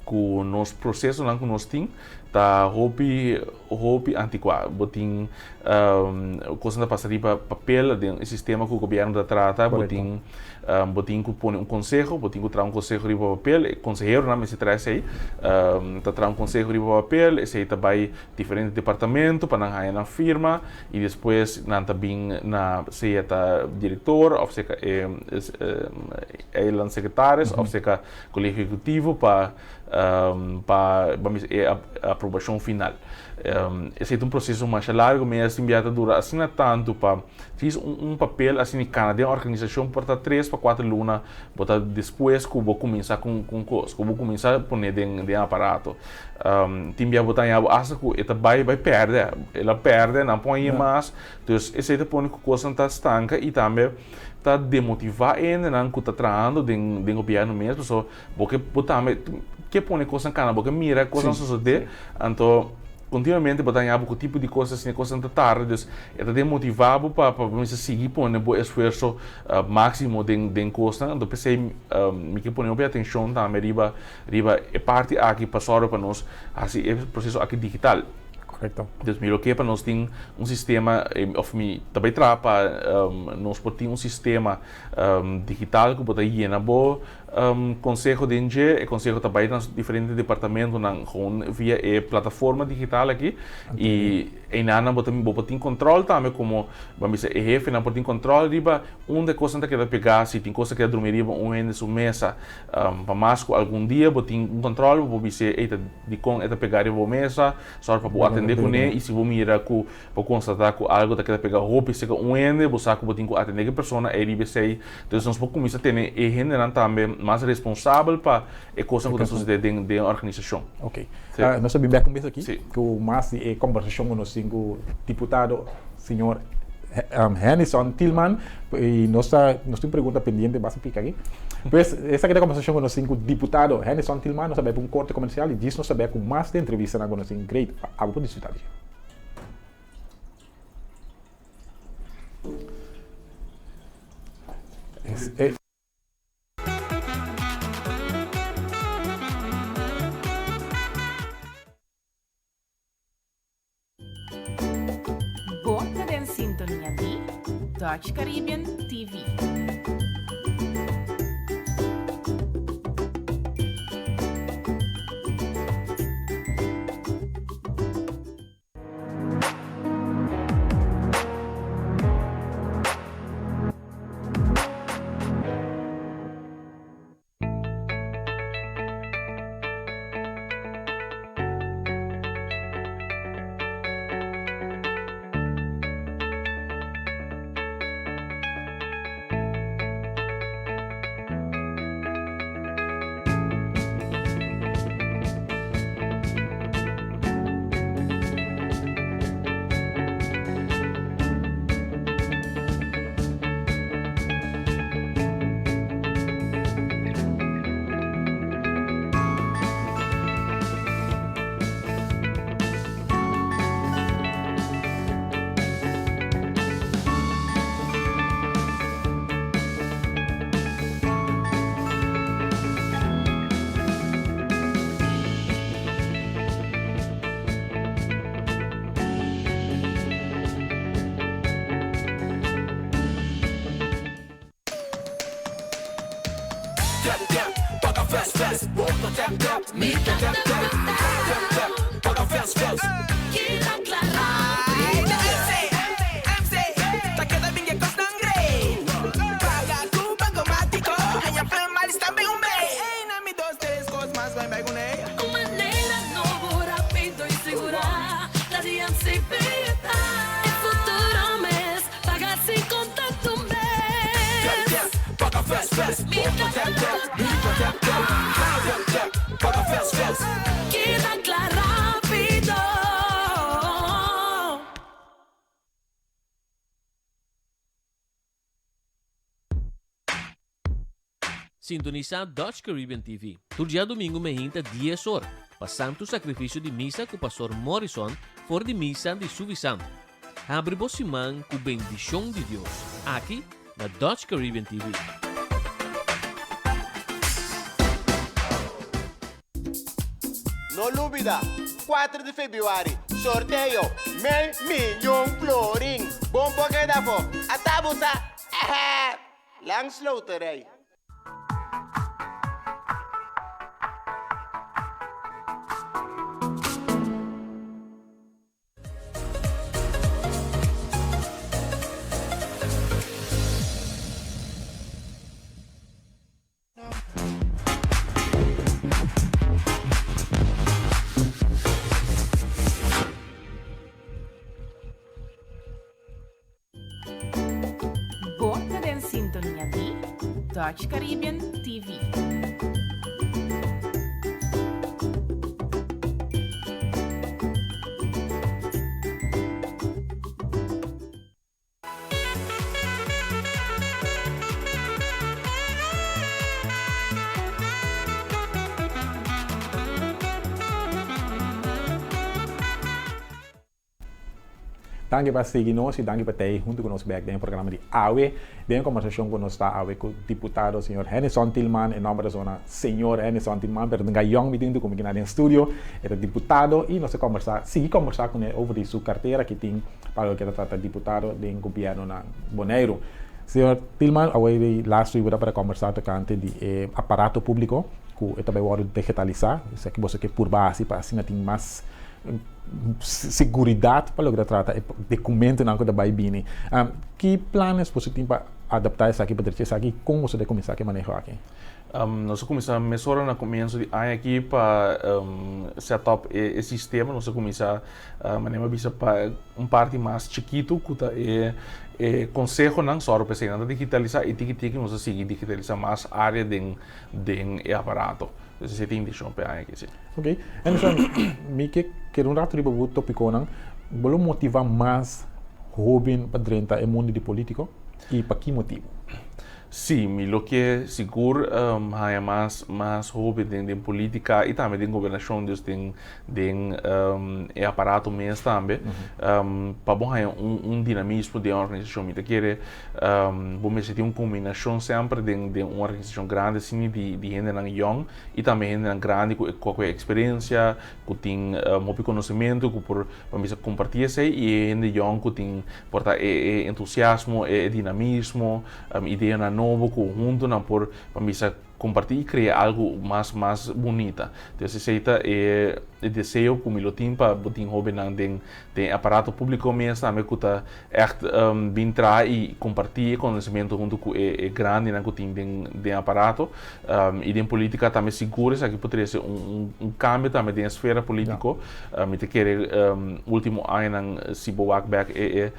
ku nos prosesonan ku nos tin ta hopi hopi antikuá. Bo tin kosnan ta pasa riba papel den e sistema ku gobièrnu ta trata bo tin Bo tin ku pone un konseho, bo tin ku traha un konseho riba papel, e konseheronan mester traha esei, ta traha un konseho riba papel, esei ta bai diferente departamento pa nan haña nan firma i despues nan ta bin na sea ta direktor òf sea e eilandssecretaris òf sea kolegio ehekutivo pa. pa ban bisa e aprobashon final. Esei ta un proseso masha largu, mes tin bia ta dura asina tantu pa djis un papel asina i kana den organisashon por ta tres pa kuater luna bo ta despues ku bo kuminsá ku un kos, ku bo kuminsá pone den aparato. Tin bia bo ta haña bo asta ku e ta bai bai pèrdè, el a pèrdè, nan por haña mas. Dus esei ta pone ku kosnan ta stanka i tambe ta demotivá e hendenan ku ta trahando den den gobièrnu mes pasobra bo ke bo tambe ke pone kosnan kana, bo ke mira kosnan sosodé, anto kontinuamente bo ta haña bo ku tipo di kos asina, kosnan ta tarda, dus e ta demotivá bo pa pa bo mester sigui pone bo esfuerso máksimo den den kosnan, anto p'esei mi ke pone hopi atenshon tambe riba riba e parti aki pa sòru pa nos hasi e proseso aki digital. Korekto. Dus mi lo ke pa nos tin un sistema òf mi ta bai traha pa nos por tin un sistema digital ku bo ta yena bo konseho den dje. E konseho ta bai na diferente departamentonan gewoon via e plataforma digital aki i einan bo ta bo por tin kòntròl tambe komo ban bisa e hefenan por tin kòntròl riba unda e kosnan ta keda pegá, si tin kos ta keda drumi riba un hende su mesa. Pa mas ku algun dia bo tin un kòntròl, bo por bis'é, Ey, ta dikon e ta pegá riba bo mesa? Sòru pa bo atendé kuné i si bo mira ku bo konstatá ku algu ta keda pegá hopi serka un hende, bo sa ku bo tin ku atendé ku e persona ei riba esei. Entonces nos por kuminsá tene e hendenan tambe mas responsabel pa e kosnan ku ta susedé den e organisashon. Oké. Nos ta bin bèk un bes aki ku mas di e kòmbersashon ku nos tin ku diputado señor Hennyson Thielman y nos ta nos tin pregunta pendiente basta pica aki. Pues esaki ta conversacion cu nos tin cu diputado Hennyson Thielman. Nos ta bay pa un corte comercial y djis nos ta bay cu mas di entrevistanan cu nos tin great pa abo por disfruta di dje. Bo ta den sintonia di Dutch Caribbean TV. Sintonisá Dutch Caribbean TV tur djadumingu mehinta dies or pa Santu Sakrifisio di Misa ku Pastor Morrison for di Misa di Suvi Santu. Habri bo siman ku bendishon di Dios aki na Dutch Caribbean TV. No lubida, kuater di febrüari, sorteo mei miyon florin! Bon por keda afó, ata bo sa! Ehè! Langs Loterij. Dutch Caribbean TV. Danki pa sigui nos y danki pa ta hunto cu nos bek den e programa di awe. Den e conversacion cu nos ta awe cu diputado señor Hennyson Thielman, e nomber ta sona señor Hennyson Thielman, pero den gayon mi tin hunto cu mi kina den studio. E ta diputado y nos ta conversa, sigui conversa cune over di su cartera ki tin pa loke ta trata diputado den gobierno na Boneiru. Señor Thielman, awe di last week bo ta para conversa tocante di e aparato publico cu e ta bay wordo digitalisa, esaki boso ke purba haci pa asina tin mas Seguridat pa loke ta trata e dokumentonan ku ta bai bini. Ki planes boso tin pa adaptá esaki, pa drecha esaki i kon boso ta kuminsá ku e maneho aki? Nos a kuminsá mesora na komienso di aña aki pa set up e sistema. Nos a kuminsá manera mi a bisa pa un parti mas chikitu ku ta e konsehonan. Sòru pa eseinan ta digitalisá i tiki tiki nos a sigui digitalisá mas área den e aparato. Esei ta e intishon pa e aña aki, si. Ok. Anderson, mi ke keda un rato riba bo topikonan. Bo lo motiva mas hoben pa drenta e mundo di politiko i pa ki motibu? Si, mi lo ke sigur haña mas mas hoben den den politika i tambe den gobernashon, dus den den e aparato mes tambe, pa bo haña un un dinamismo den e organisashon. Mi ta kere bo mester tin un kombinashon semper den den un organisashon grandi asina di di hendenan yòn i tambe hendenan grandi ku ku e eksperensia, ku tin hopi konosementu ku por pa bisa kompartí esei i e hende yòn ku tin por ta e e entusiasmo, e dinamismo, ideanan nobo ku huntu nan por pa bisa kompartí i krea algu mas mas bunita. Entonces esei ta e e deseo ku mi lo tin pa bo tin hóbennan den den e aparato públiko mes tambe ku ta ègt bin traha i kompartí e konosementu huntu ku e e grandinan ku tin den den aparato. I den polítika tambe sigur esaki por trese un un un kambio tambe den e esfera polítiko. Mi ta kere último añanan si bo wak bèk e e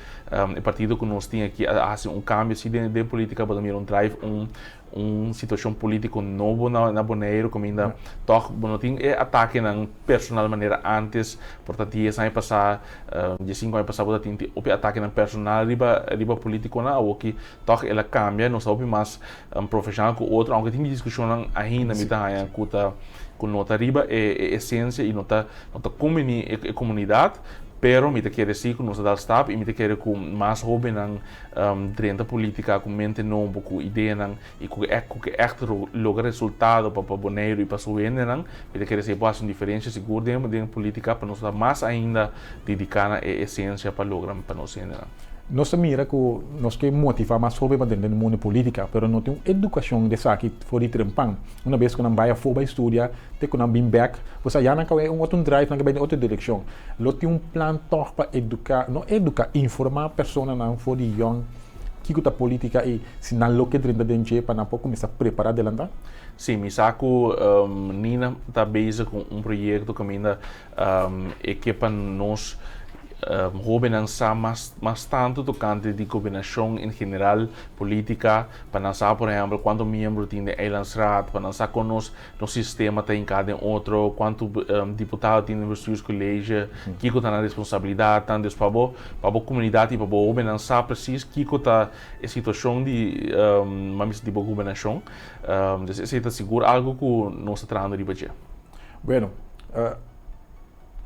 e partido ku nos tin aki a hasi un kambio si den den polítika bo ta mira un drive un un situacion politico nobo na na Boneiru caminda toch bo no tin e atakenan personal manera antes por ta dies aña pasa diesinco aña pasa bo ta tin hopi atakenan personal riba riba politiconan awoki toch el a cambia nos ta hopi mas profesional cu otro aunke tin discusionnan ainda mi ta haya cu ta cu no ta riba e e esencia y no ta no ta cumbini e comunidad pero mi ta kere si cu nos ta dal stap y mi ta kere cu mas hobennan Drenta politica cu mente nobo, cu ideanan y cu cu ke echt logra resultado pa pa Boneiru y pa su hendenan. Mi ta kere esey por haci un diferencia sigur den den politica pa nos ta mas ainda dedica na e esencia pa logra pa nos hendenan. Nos ta mira cu nos ke motiva mas hoben pa drenta den mundo politica, pero no tin un educacion di esaki for di trempan. Una bes cu nan bay afo bay studia, te cu nan bin bek, pues aya nan caba un otro drive, nan ke bay den otro direccion. Lo tin un plan tòg pa eduká, no eduká, informá personanan for di yòn kiko ta polítika i si nan lo ke drenta den dje pa nan por kuminsá prepará delantá? Sí, mi sa ku Nina ta bezig ku un proyekto kaminda e ke pa nos hóbennan sa mas mas tantu tokante di gobernashon en general, polítika, pa nan sa por ehèmpel kuantu miembro tin den Eilandsraad, pa nan sa kon nos Nos sistema ta hinká den otro, kuantu diputado tin den bestuurscollege, kiko ta nan responsabilidatnan. Dus pa bo, pa bo komunidat i pa bo hóbennan sa presis kiko ta e situashon di, m'a bisa, di bo gobernashon. Dus esei ta sigur algu ku nos ta trahando riba dje. Bueno,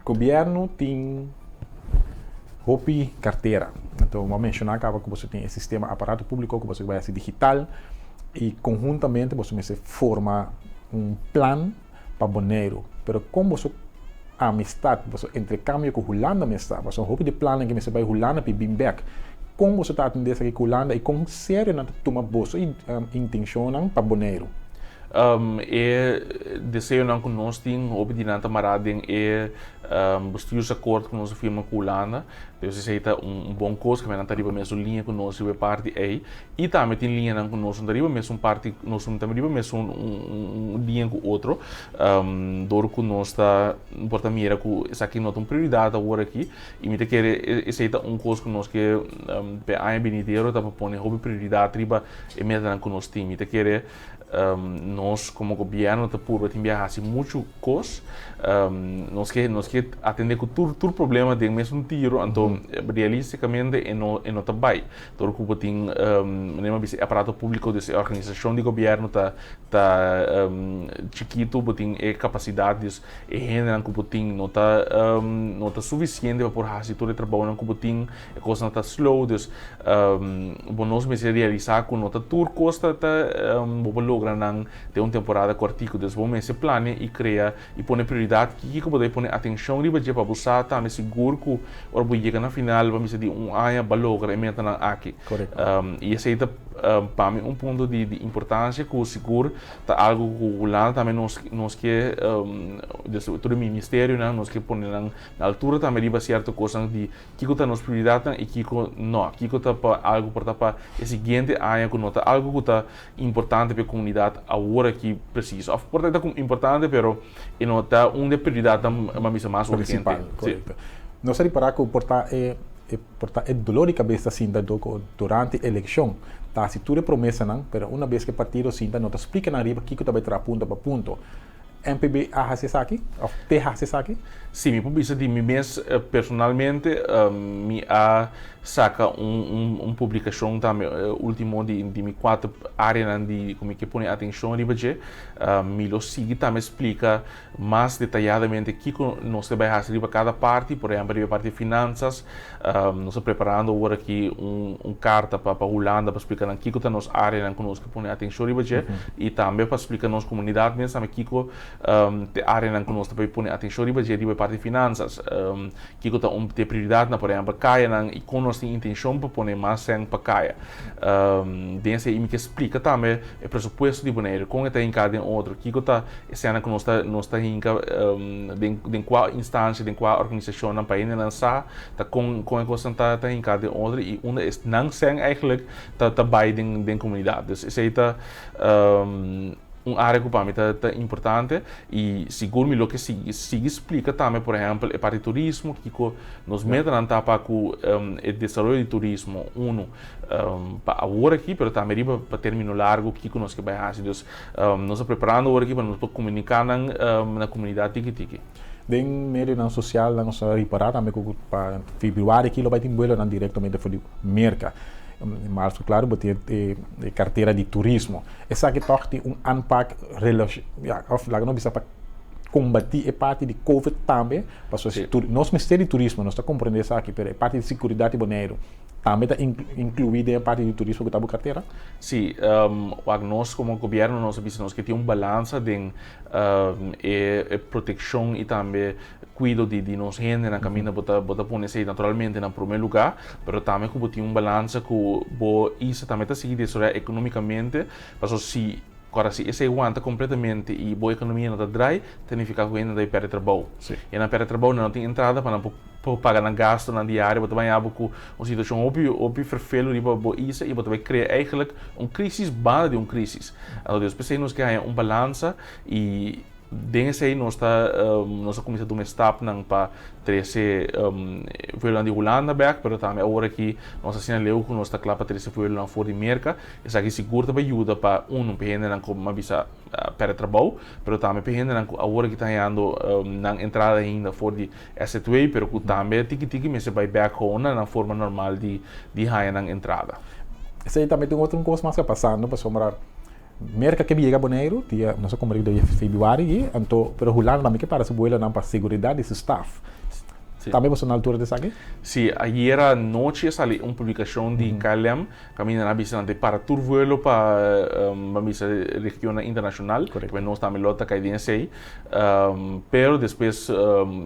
gobièrnu tin hopi kartera. Anto bo a menshoná kaba ku boso tin e sistema aparato públiko ku boso bai hasi digital i konhuntamente boso mester forma un plan pa Boneiru. Pero kon boso amistat, boso entrekambio ku Hulanda mester ta? Pasobra hopi di plannan ke mester bai Hulanda pa e bin bèk. Kon boso ta atendé esaki ku Hulanda i kon serio nan ta tuma boso intenshonnan pa Boneiru? E deseonan ku nos tin hopi di nan ta mará den e bestuursakkoord ku nos a firma ku Hulanda. Dus esei ta un bon kos ku nan ta riba mesun liña ku nos riba e parti ei. I tambe tin liñanan ku nos no ta riba mesun parti, nos no ta riba mesun liña ku otro. Dor ku nos ta por ta mira ku esaki no ta un prioridat awor aki. I mi ta kere esei ta un kos ku nos ke pa e aña binidero ta pa pone hopi prioridat riba e metanan ku nos tin. Mi ta kere Nos komo gobièrnu ta purba tin bia hasi muchu kos. Nos ke nos ke atendé ku tur tur problema den mesun tiro, anto realistikamente e no e no ta bai. Dor ku bo tin manera mi a bisa e aparato públiko des e organisashon di gobièrnu ta ta chikitu, bo tin e kapasidat des e hendenan ku bo tin no ta no ta sufisiente pa por hasi tur e trabounan ku bo tin. E kosnan ta slow, dus bo nos mester realisa ku no ta tur kos ta ta bo por logra nan den un temporada kòrtiku. Dus bo mester plania i krea i pone prioridat kiko bo debe pone atenshon riba dje pa bo sa tambe sigur ku ora bo yega na final bo mester di un aña bo a logra e metanan aki. I esei ta pa mi un punto di di importansia ku sigur ta algu ku Hulanda tambe nos nos ke dus tur e ministerionan nos ke pone nan na altura tambe riba sierto kosnan di Kiko ta nos prioridatnan i kiko no? Kiko ta pa algu por ta pa e siguiente aña ku no ta algu ku ta importante pa e komunidat awor aki presis? Òf por ta e ta importante pero e no ta un di e prioridatnan ban bisa mas urgente. Prinsipal, korekto. Nos a ripará ku por ta e por ta e dolor di kabes ta sinta dor ku durante elekshon ta hasi tur e promesanan pero una bes ku e partido sinta no ta splika nan riba kiko ta bai traha punto pa punto. MPB a hasi esaki of te hasi esaki? Si, mi por bisa di mi mes personalmente mi a saka un un publikashon tambe ultimo di di mi kuater areanan di ku mi ke pone atenshon riba dje. Mi lo sigui tambe splika mas detayadamente kiko nos ta bai hasi riba kada parti, por ehèmpel riba e parti di finansas nos ta preparando awor aki un un karta pa pa Hulanda pa splika nan kiko ta nos areanan ku nos ke pone atenshon riba dje i tambe pa splika nos komunidat mes tambe kiko ta e areanan ku nos ta bai pone atenshon riba dje riba e parti di finansas. Kiko ta un ta e prioridatnan, por ehèmpel kayanan i kon nos tin intenshon pa pone mas sèn pa kaya. Den esei mi ke splika tambe e presupuesto di Boneiru, kon e ta hinká den otro, kiko ta e sènnan ku nos ta nos ta hinka den den kua instansia, den kua organisashonnan pa hendenan sa ta kon kon e kosnan ta ta hinká den otro i unda e nan sèn eigentlik ta ta bai den den komunidat. Dus esei ta un área ku pa mi ta ta importante i sigur mi lo ke sigui sigui splika tambe por ehèmpel e parti di turismo kiko nos metanan ta pa ku e desaroyo di turismo unu pa awor aki pero tambe riba pa término largu kiko nos ke bai hasi. Dus nos ta preparando awor aki pa nos por komuniká nan na komunidat tiki tiki. Den medionan sosial nan nos a ripará tambe ku pa febrüari aki lo bai tin buelonan direktamente for di Merka. Marzo klaro bo tin e kartera di turismo. Esaki tòg tin un aanpak ya òf laga nos bisa pa kombatí e parti di covid tambe pasobra si nos mester di turismo nos ta komprendé esaki pero e parti di seguridat di Boneiru tambe ta inkluí den e parti di turismo ku ta bo kartera? Sí, wak nos komo gobièrnu nos a bisa nos ke tin un balansa den e protekshon i tambe kuido di di nos hendenan kaminda bo ta bo ta pone esei naturalmente na promé lugá, pero tambe ku bo tin un balansa ku bo isla tambe ta sigui desaroyá ekonómikamente, pasobra si kòrda si esei wanta kompletamente i bo ekonomia no ta drai, ta nifiká ku hende ta bai pèrdè trabou. I nan pèrdè trabou nan no tin entrada pa nan por por paga nan gastunan diario, bo ta baña bo ku un situashon hopi hopi ferfelu riba bo isla i bo ta bai krea eigentlik un krísis banda di un krísis. Anto dios p'esei nos ke haña un balansa i den esei nos ta nos a kuminsá tuma e stapnan pa trese vuelonan di Hulanda bèk, pero tambe awor aki nos ta asina leu ku nos ta kla pa trese vuelonan for di Merka. Esaki sigur ta bai yuda pa unu pa e hendenan ku a bisa pèrdè trabou, pero tambe pa e hendenan ku awor aki ta hañando nan entrada ainda for di SZW, pero ku tambe tiki tiki mester bai bèk gewoon na nan forma normal di di haña nan entrada. Esei tambe tin otro un kos mas ku a pasando pasobra Merka ke yega Boneiru dia nos a kumpra dia febrüari ei anto pero Hulanda tambe ke para su buelonan pa seguridat di su staf. Tambe boso na altura di esaki? Si, ayera nochi a sali un publikashon di KLM kaminda nan a bisa nan ta para tur vuelo pa ban bisa regionnan internashonal, pasobra nos tambe lo ta kai den esei. Pero despues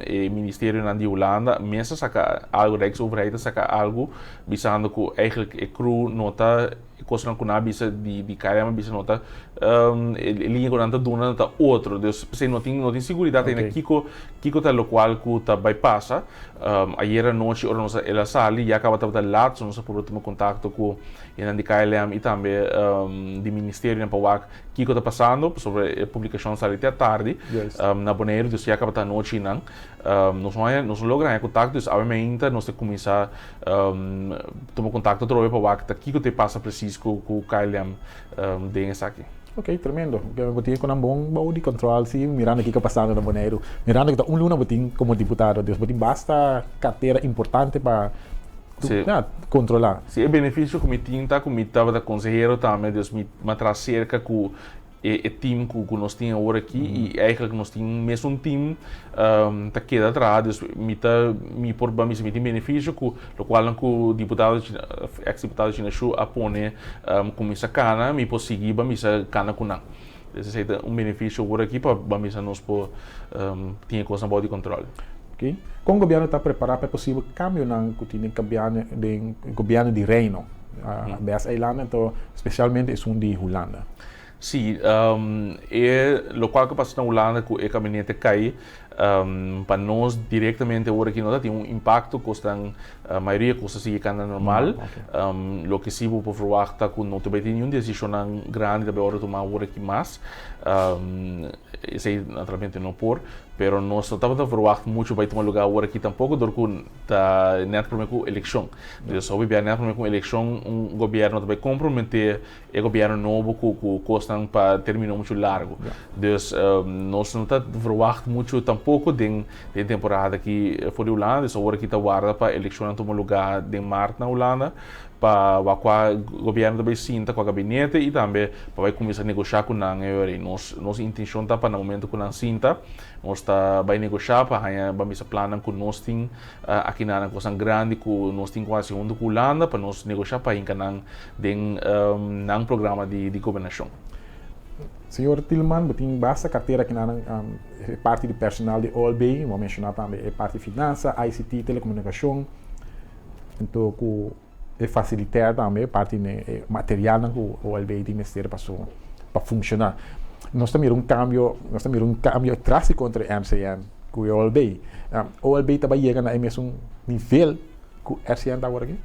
e ministerionan di Hulanda mes a saka algu, Rijksoverheid a saka algu bisando ku eigenlijk e crew no ta. E kosnan ku nan a bisa di di KLM a bisa no ta e liña ku nan ta duna ta otro. Dus p'esei no tin no tin siguridat ainda kiko kiko ta lokual ku ta bai pasa. Ayer anochi ora nos a el a sali ya kaba tabata lat so nos a purba tuma kontakto ku hendenan di KLM i tambe di ministerionan pa wak kiko ta pasando pasobra e publikashon sali te atardi na Boneiru dus ya kaba ta anochi nan. Nos no haña nos no logra haña kontakto dus awe meinta nos ta kuminsá tuma kontakto atrobe pa wak ta kiko ta e pasa presis ku ku KLM den esaki. Ok, tremendo. Bo tin ku nan bon bou di control si mirando kiko pasando na Boneiru. Mirando ku ta un luna bo tin komo diputado, dus bo tin basta kartera importante pa kontrolá. Si, e benefisio ku mi tin ta ku mi tabata konsehero tambe, dus mi a traha serka ku e team ku ku nos tin awor aki i eigenlijk nos tin mesun team ta keda traha dus mi ta mi por ba misa mi tin benefisio ku lokualnan ku diputado eks diputado Gina Shu a pone kuminsa kana mi por sigui ba misa kana ku nan dus esei ta un benefisio awor aki pa ba misa nos por tin e kosnan bou di kontrol. Oké. Kon gobièrnu ta prepará pa e posibel kambionan ku tin den den gobièrnu di Reino, bes eilanden, anto spesialmente esun di Hulanda? Sí, e lokual ku pasa na Hulanda ku e kabinete kai, pa nos direktamente awor aki no ta tin un impakto, kosnan, mayoria kos ta sigui kanda normal. Loke sí bo por ferwagt ta ku no ta bai tin niun desishonnan grandi ta bai wòrdu tumá awor aki mas. Esei naturalmente no por, pero nos no tabata ferwagt muchu bai tuma lugá awor aki tampoko dor ku ta nèt promé ku elekshon. Dus hopi bia nèt promé ku elekshon un gobièrnu ta bai komprometé E gobierno nobo cu cu cosnan pa termino mucho largo. Dus nos no ta verwacht mucho tampoco den den temporada aki for di Hulanda. Dus awor aki ta warda pa eleccionnan tuma lugar den maart na Hulanda pa wak cua gobierno ta bay sinta, cua gabinete y tambe pa bay cuminsa negosha cu nan. Nos nos intencion ta pa na momento cu nan sinta nos ta bay negosha pa haya ban bisa plannan cu nos tin Aki nan kosnan grandi ku nos tin ku hasi huntu ku Hulanda pa nos negoshá pa hinka nan den nan programa di gobernashon. Señor Tielman, bo tin basta kartera aki nan, e parti di personal di OLB, bo a menshoná tambe e parti finansa, ICT, telekomunikashon, anto ku e fasilitèr tambe e parti e materialnan ku OLB tin mester pa su pa funshoná. Nos ta mira un kambio, nos ta mira un kambio drástiko entre MCN ku e OLB. OLB ta bai yega na e mesun nivel ku RCN ta awor aki?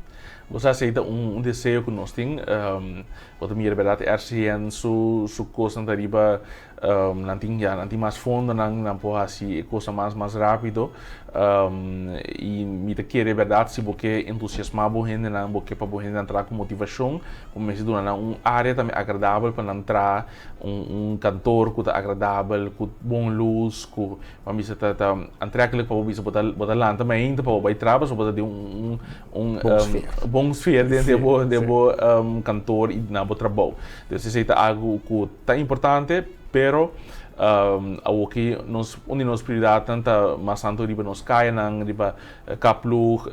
Bo sa esei ta un deseo ku nos tin. Bo ta mira bèrdat RCN su su kosnan ta riba Nan tin ya, nan tin mas fondonan, nan por hasi e kosnan mas mas rápido. I mi ta kere bèrdat si bo ke entusiasmá bo hendenan, bo ke pa bo hendenan traha ku motivashon, bo mester duna nan un área tambe agradabel pa nan traha, un un kantor ku ta agradabel, ku bon lus, ku bo a bisa ta ta antreklik pa bo bisa bo ta bo ta lanta mainta pa bo bai traha pasobra bo ta den un un bon sfeer den den bo den bo kantor i na bo trabou. Dus esei ta algu ku. Ta importante, pero awoki nos un di nos prioridadnan ta mas tanto riba nos kayanan, riba kaploeg,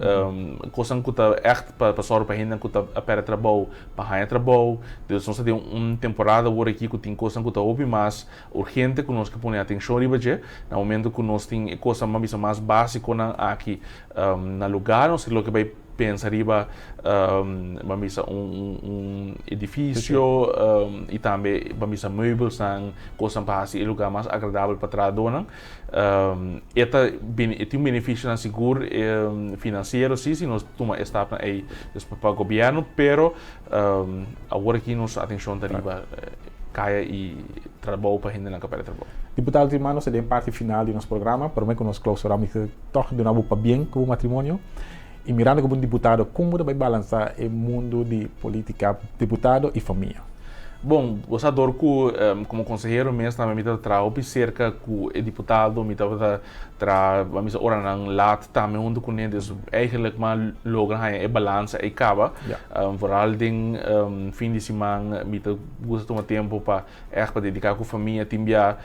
kosnan ku ta ègt pa sòru pa hendenan ku ta a pèrdè trabou pa haña trabou. Dus nos ta den un temporada awor aki ku tin kosnan ku ta hopi mas urgente ku nos ke pone atenshon riba dje. Na momento ku nos tin e kosnan ban bisa mas básikonan aki na lugá nos lo ke bai Pensa riba ban bisa un un edifisio i tambe ban bisa meubelsnan, kosnan pa hasi e lugá mas agradabel pa trahadónan. E ta e tin benefisionan sigur finansiero si, si nos tuma e stapnan ei despues pa gobièrnu, pero awor aki nos atenshon ta riba kaya i trabou pa hendenan ku a pèrdè trabou. Diputado Tilman, nos ta den parti final di nos programa. Promé ku nos klousurá mi ke tòg duna bo pabien ku bo matrimonio. I mirando komo un diputado, kon bo ta bai balansá e mundu di polítika, diputado i famia? Bon, bo sa dor ku komo konsehero mes tambe mi tabata traha hopi serka ku e diputado, mi tabata traha a misa oranan lat tambe huntu kuné, dus eigenlijk mi a logra haña e balansa ei kaba. Vooral den fin di siman mi ta gusta tuma tempu pa ègt pa dediká ku famia, tin bia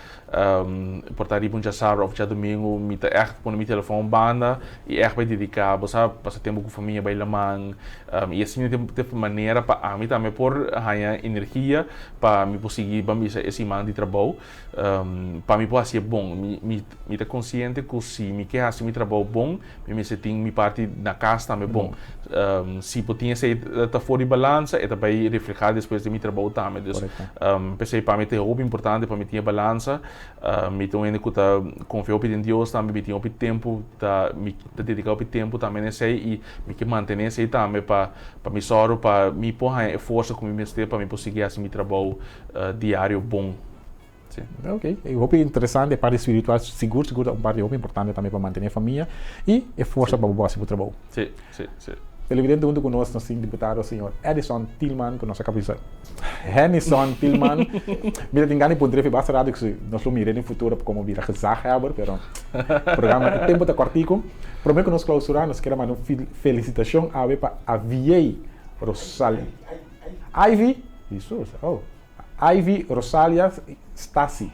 Por ta riba un djasabra of djadumingu mi ta ègt pone mi telefòn un banda i ègt bai dediká, bo sa, pasa tempu ku famia, bai laman. I asina ta e manera pa ami tambe por haña energia. pa mi por sigui ban bisa e siman di trabou pa mi por hasié bon. Mi mi mi ta konsiente ku si mi ke hasi mi trabou bon mi mester tin mi parti na kas tambe bon. Si por tin esei ta for di balansa e ta bai reflehá despues den mi trabou tambe. Dus p'esei pa mi ta hopi importante pa mi tin e balansa. Mi ta un hende ku ta konfia hopi den Dios tambe, mi tin hopi tempu ta mi ta dediká hopi tempu tambe na esei i mi ke mantené esei tambe pa pa mi sòru pa mi por haña e forsa ku mi mester pa mi por sigui hasi mi trabou diario bon. Sí. Ok, e hopi interesante e parti spiritual sigur sigur ta un parti hopi importante tambe pa mantené famia i e forsa pa bo por hasi bo trabou. Sí, sí, sí. Televidente huntu ku nos nos tin diputado señor Edison Tilman ku nos a kaba bisa Hennyson Tilman. Mi ta tin gana di puntra efi basta rato ku si nos lo mira den futuro komo bira gezaghebber pero programa e tempu ta kòrtiku. Promé ku nos klausurá nos kier a manda un felisitashon awe pa Aviey Rosal Ivy Hesus oh. Ivy Rosalia Stasi,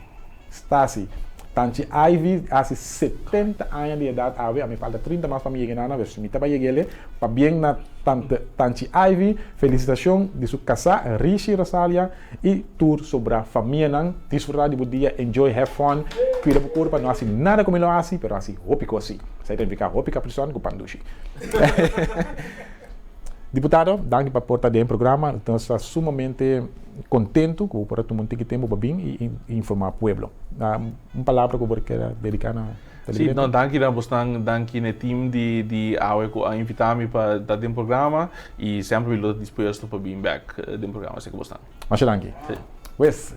Stasi, Tanchi Ivy hasi 70 aña di edat awe, a mi falta 30 mas pa mi yega nana, pero mi ta bai yeg'ele, pabien na tante Tanchi Ivy, felisitashon di su kasá Rishi Rosalia i tur sobrá famianan, disfrutá di bo dia, enjoy, have fun, kuida bo kurpa, no hasi nada ku mi lo hasi, pero hasi hopi kos si, esei ta nifiká hopi kaprison ku pan dushi. Diputado, danki pa por ta den programa. Nos ta sumamente contento cu bo por a tuma un tiki tempo pa bin y informa pueblo. Un palabra cu bo kier dedica na televidente? Si, no, danki na bosnan, danki na e team di di awe cu a invita mi pa ta den programa y semper mi lo ta dispuesto pa bin bek den programa esaki bosnan. Masha danki. Si. Pues,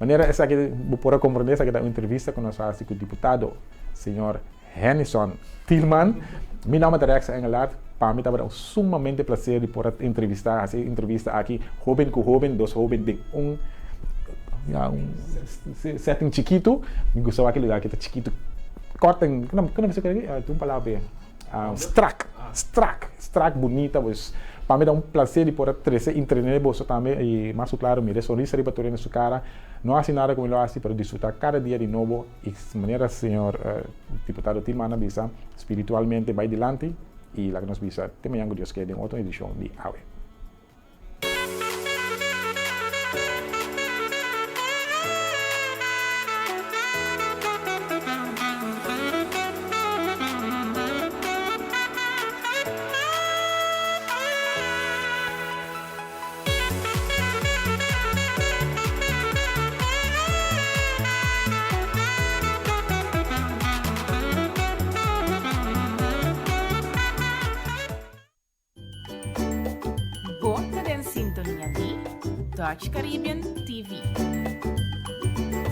manera esaki bo por a comprende esaki ta un entrevista cu nos a haci cu diputado señor Hennyson Thielman, Mi nomber ta Rex Engelhardt, pa mi tabata un sumamente placer di por a entrevista, haci e entrevista aki hoben cu hoben, dos hoben den un, ya, un setting chikitu, mi gusta wak e lugar aki ta chikitu, kort en, ku nan bisa aki, tin un palabra p'e, strak, strak, strak bunita, pues pa mi ta un placer di por a trece, entretener boso tambe y mas cu claro mira e sonrisa riba tur hende su cara, no haci nada cu mi lo haci pero disfruta cada dia di nobo. Y manera señor diputado Tilman a bisa, spiritualmente bay dilanti y laga nos bisa te mañan cu Dios kier den otro edicion di Awe. Bo ta den sintonia di Dutch Caribbean TV.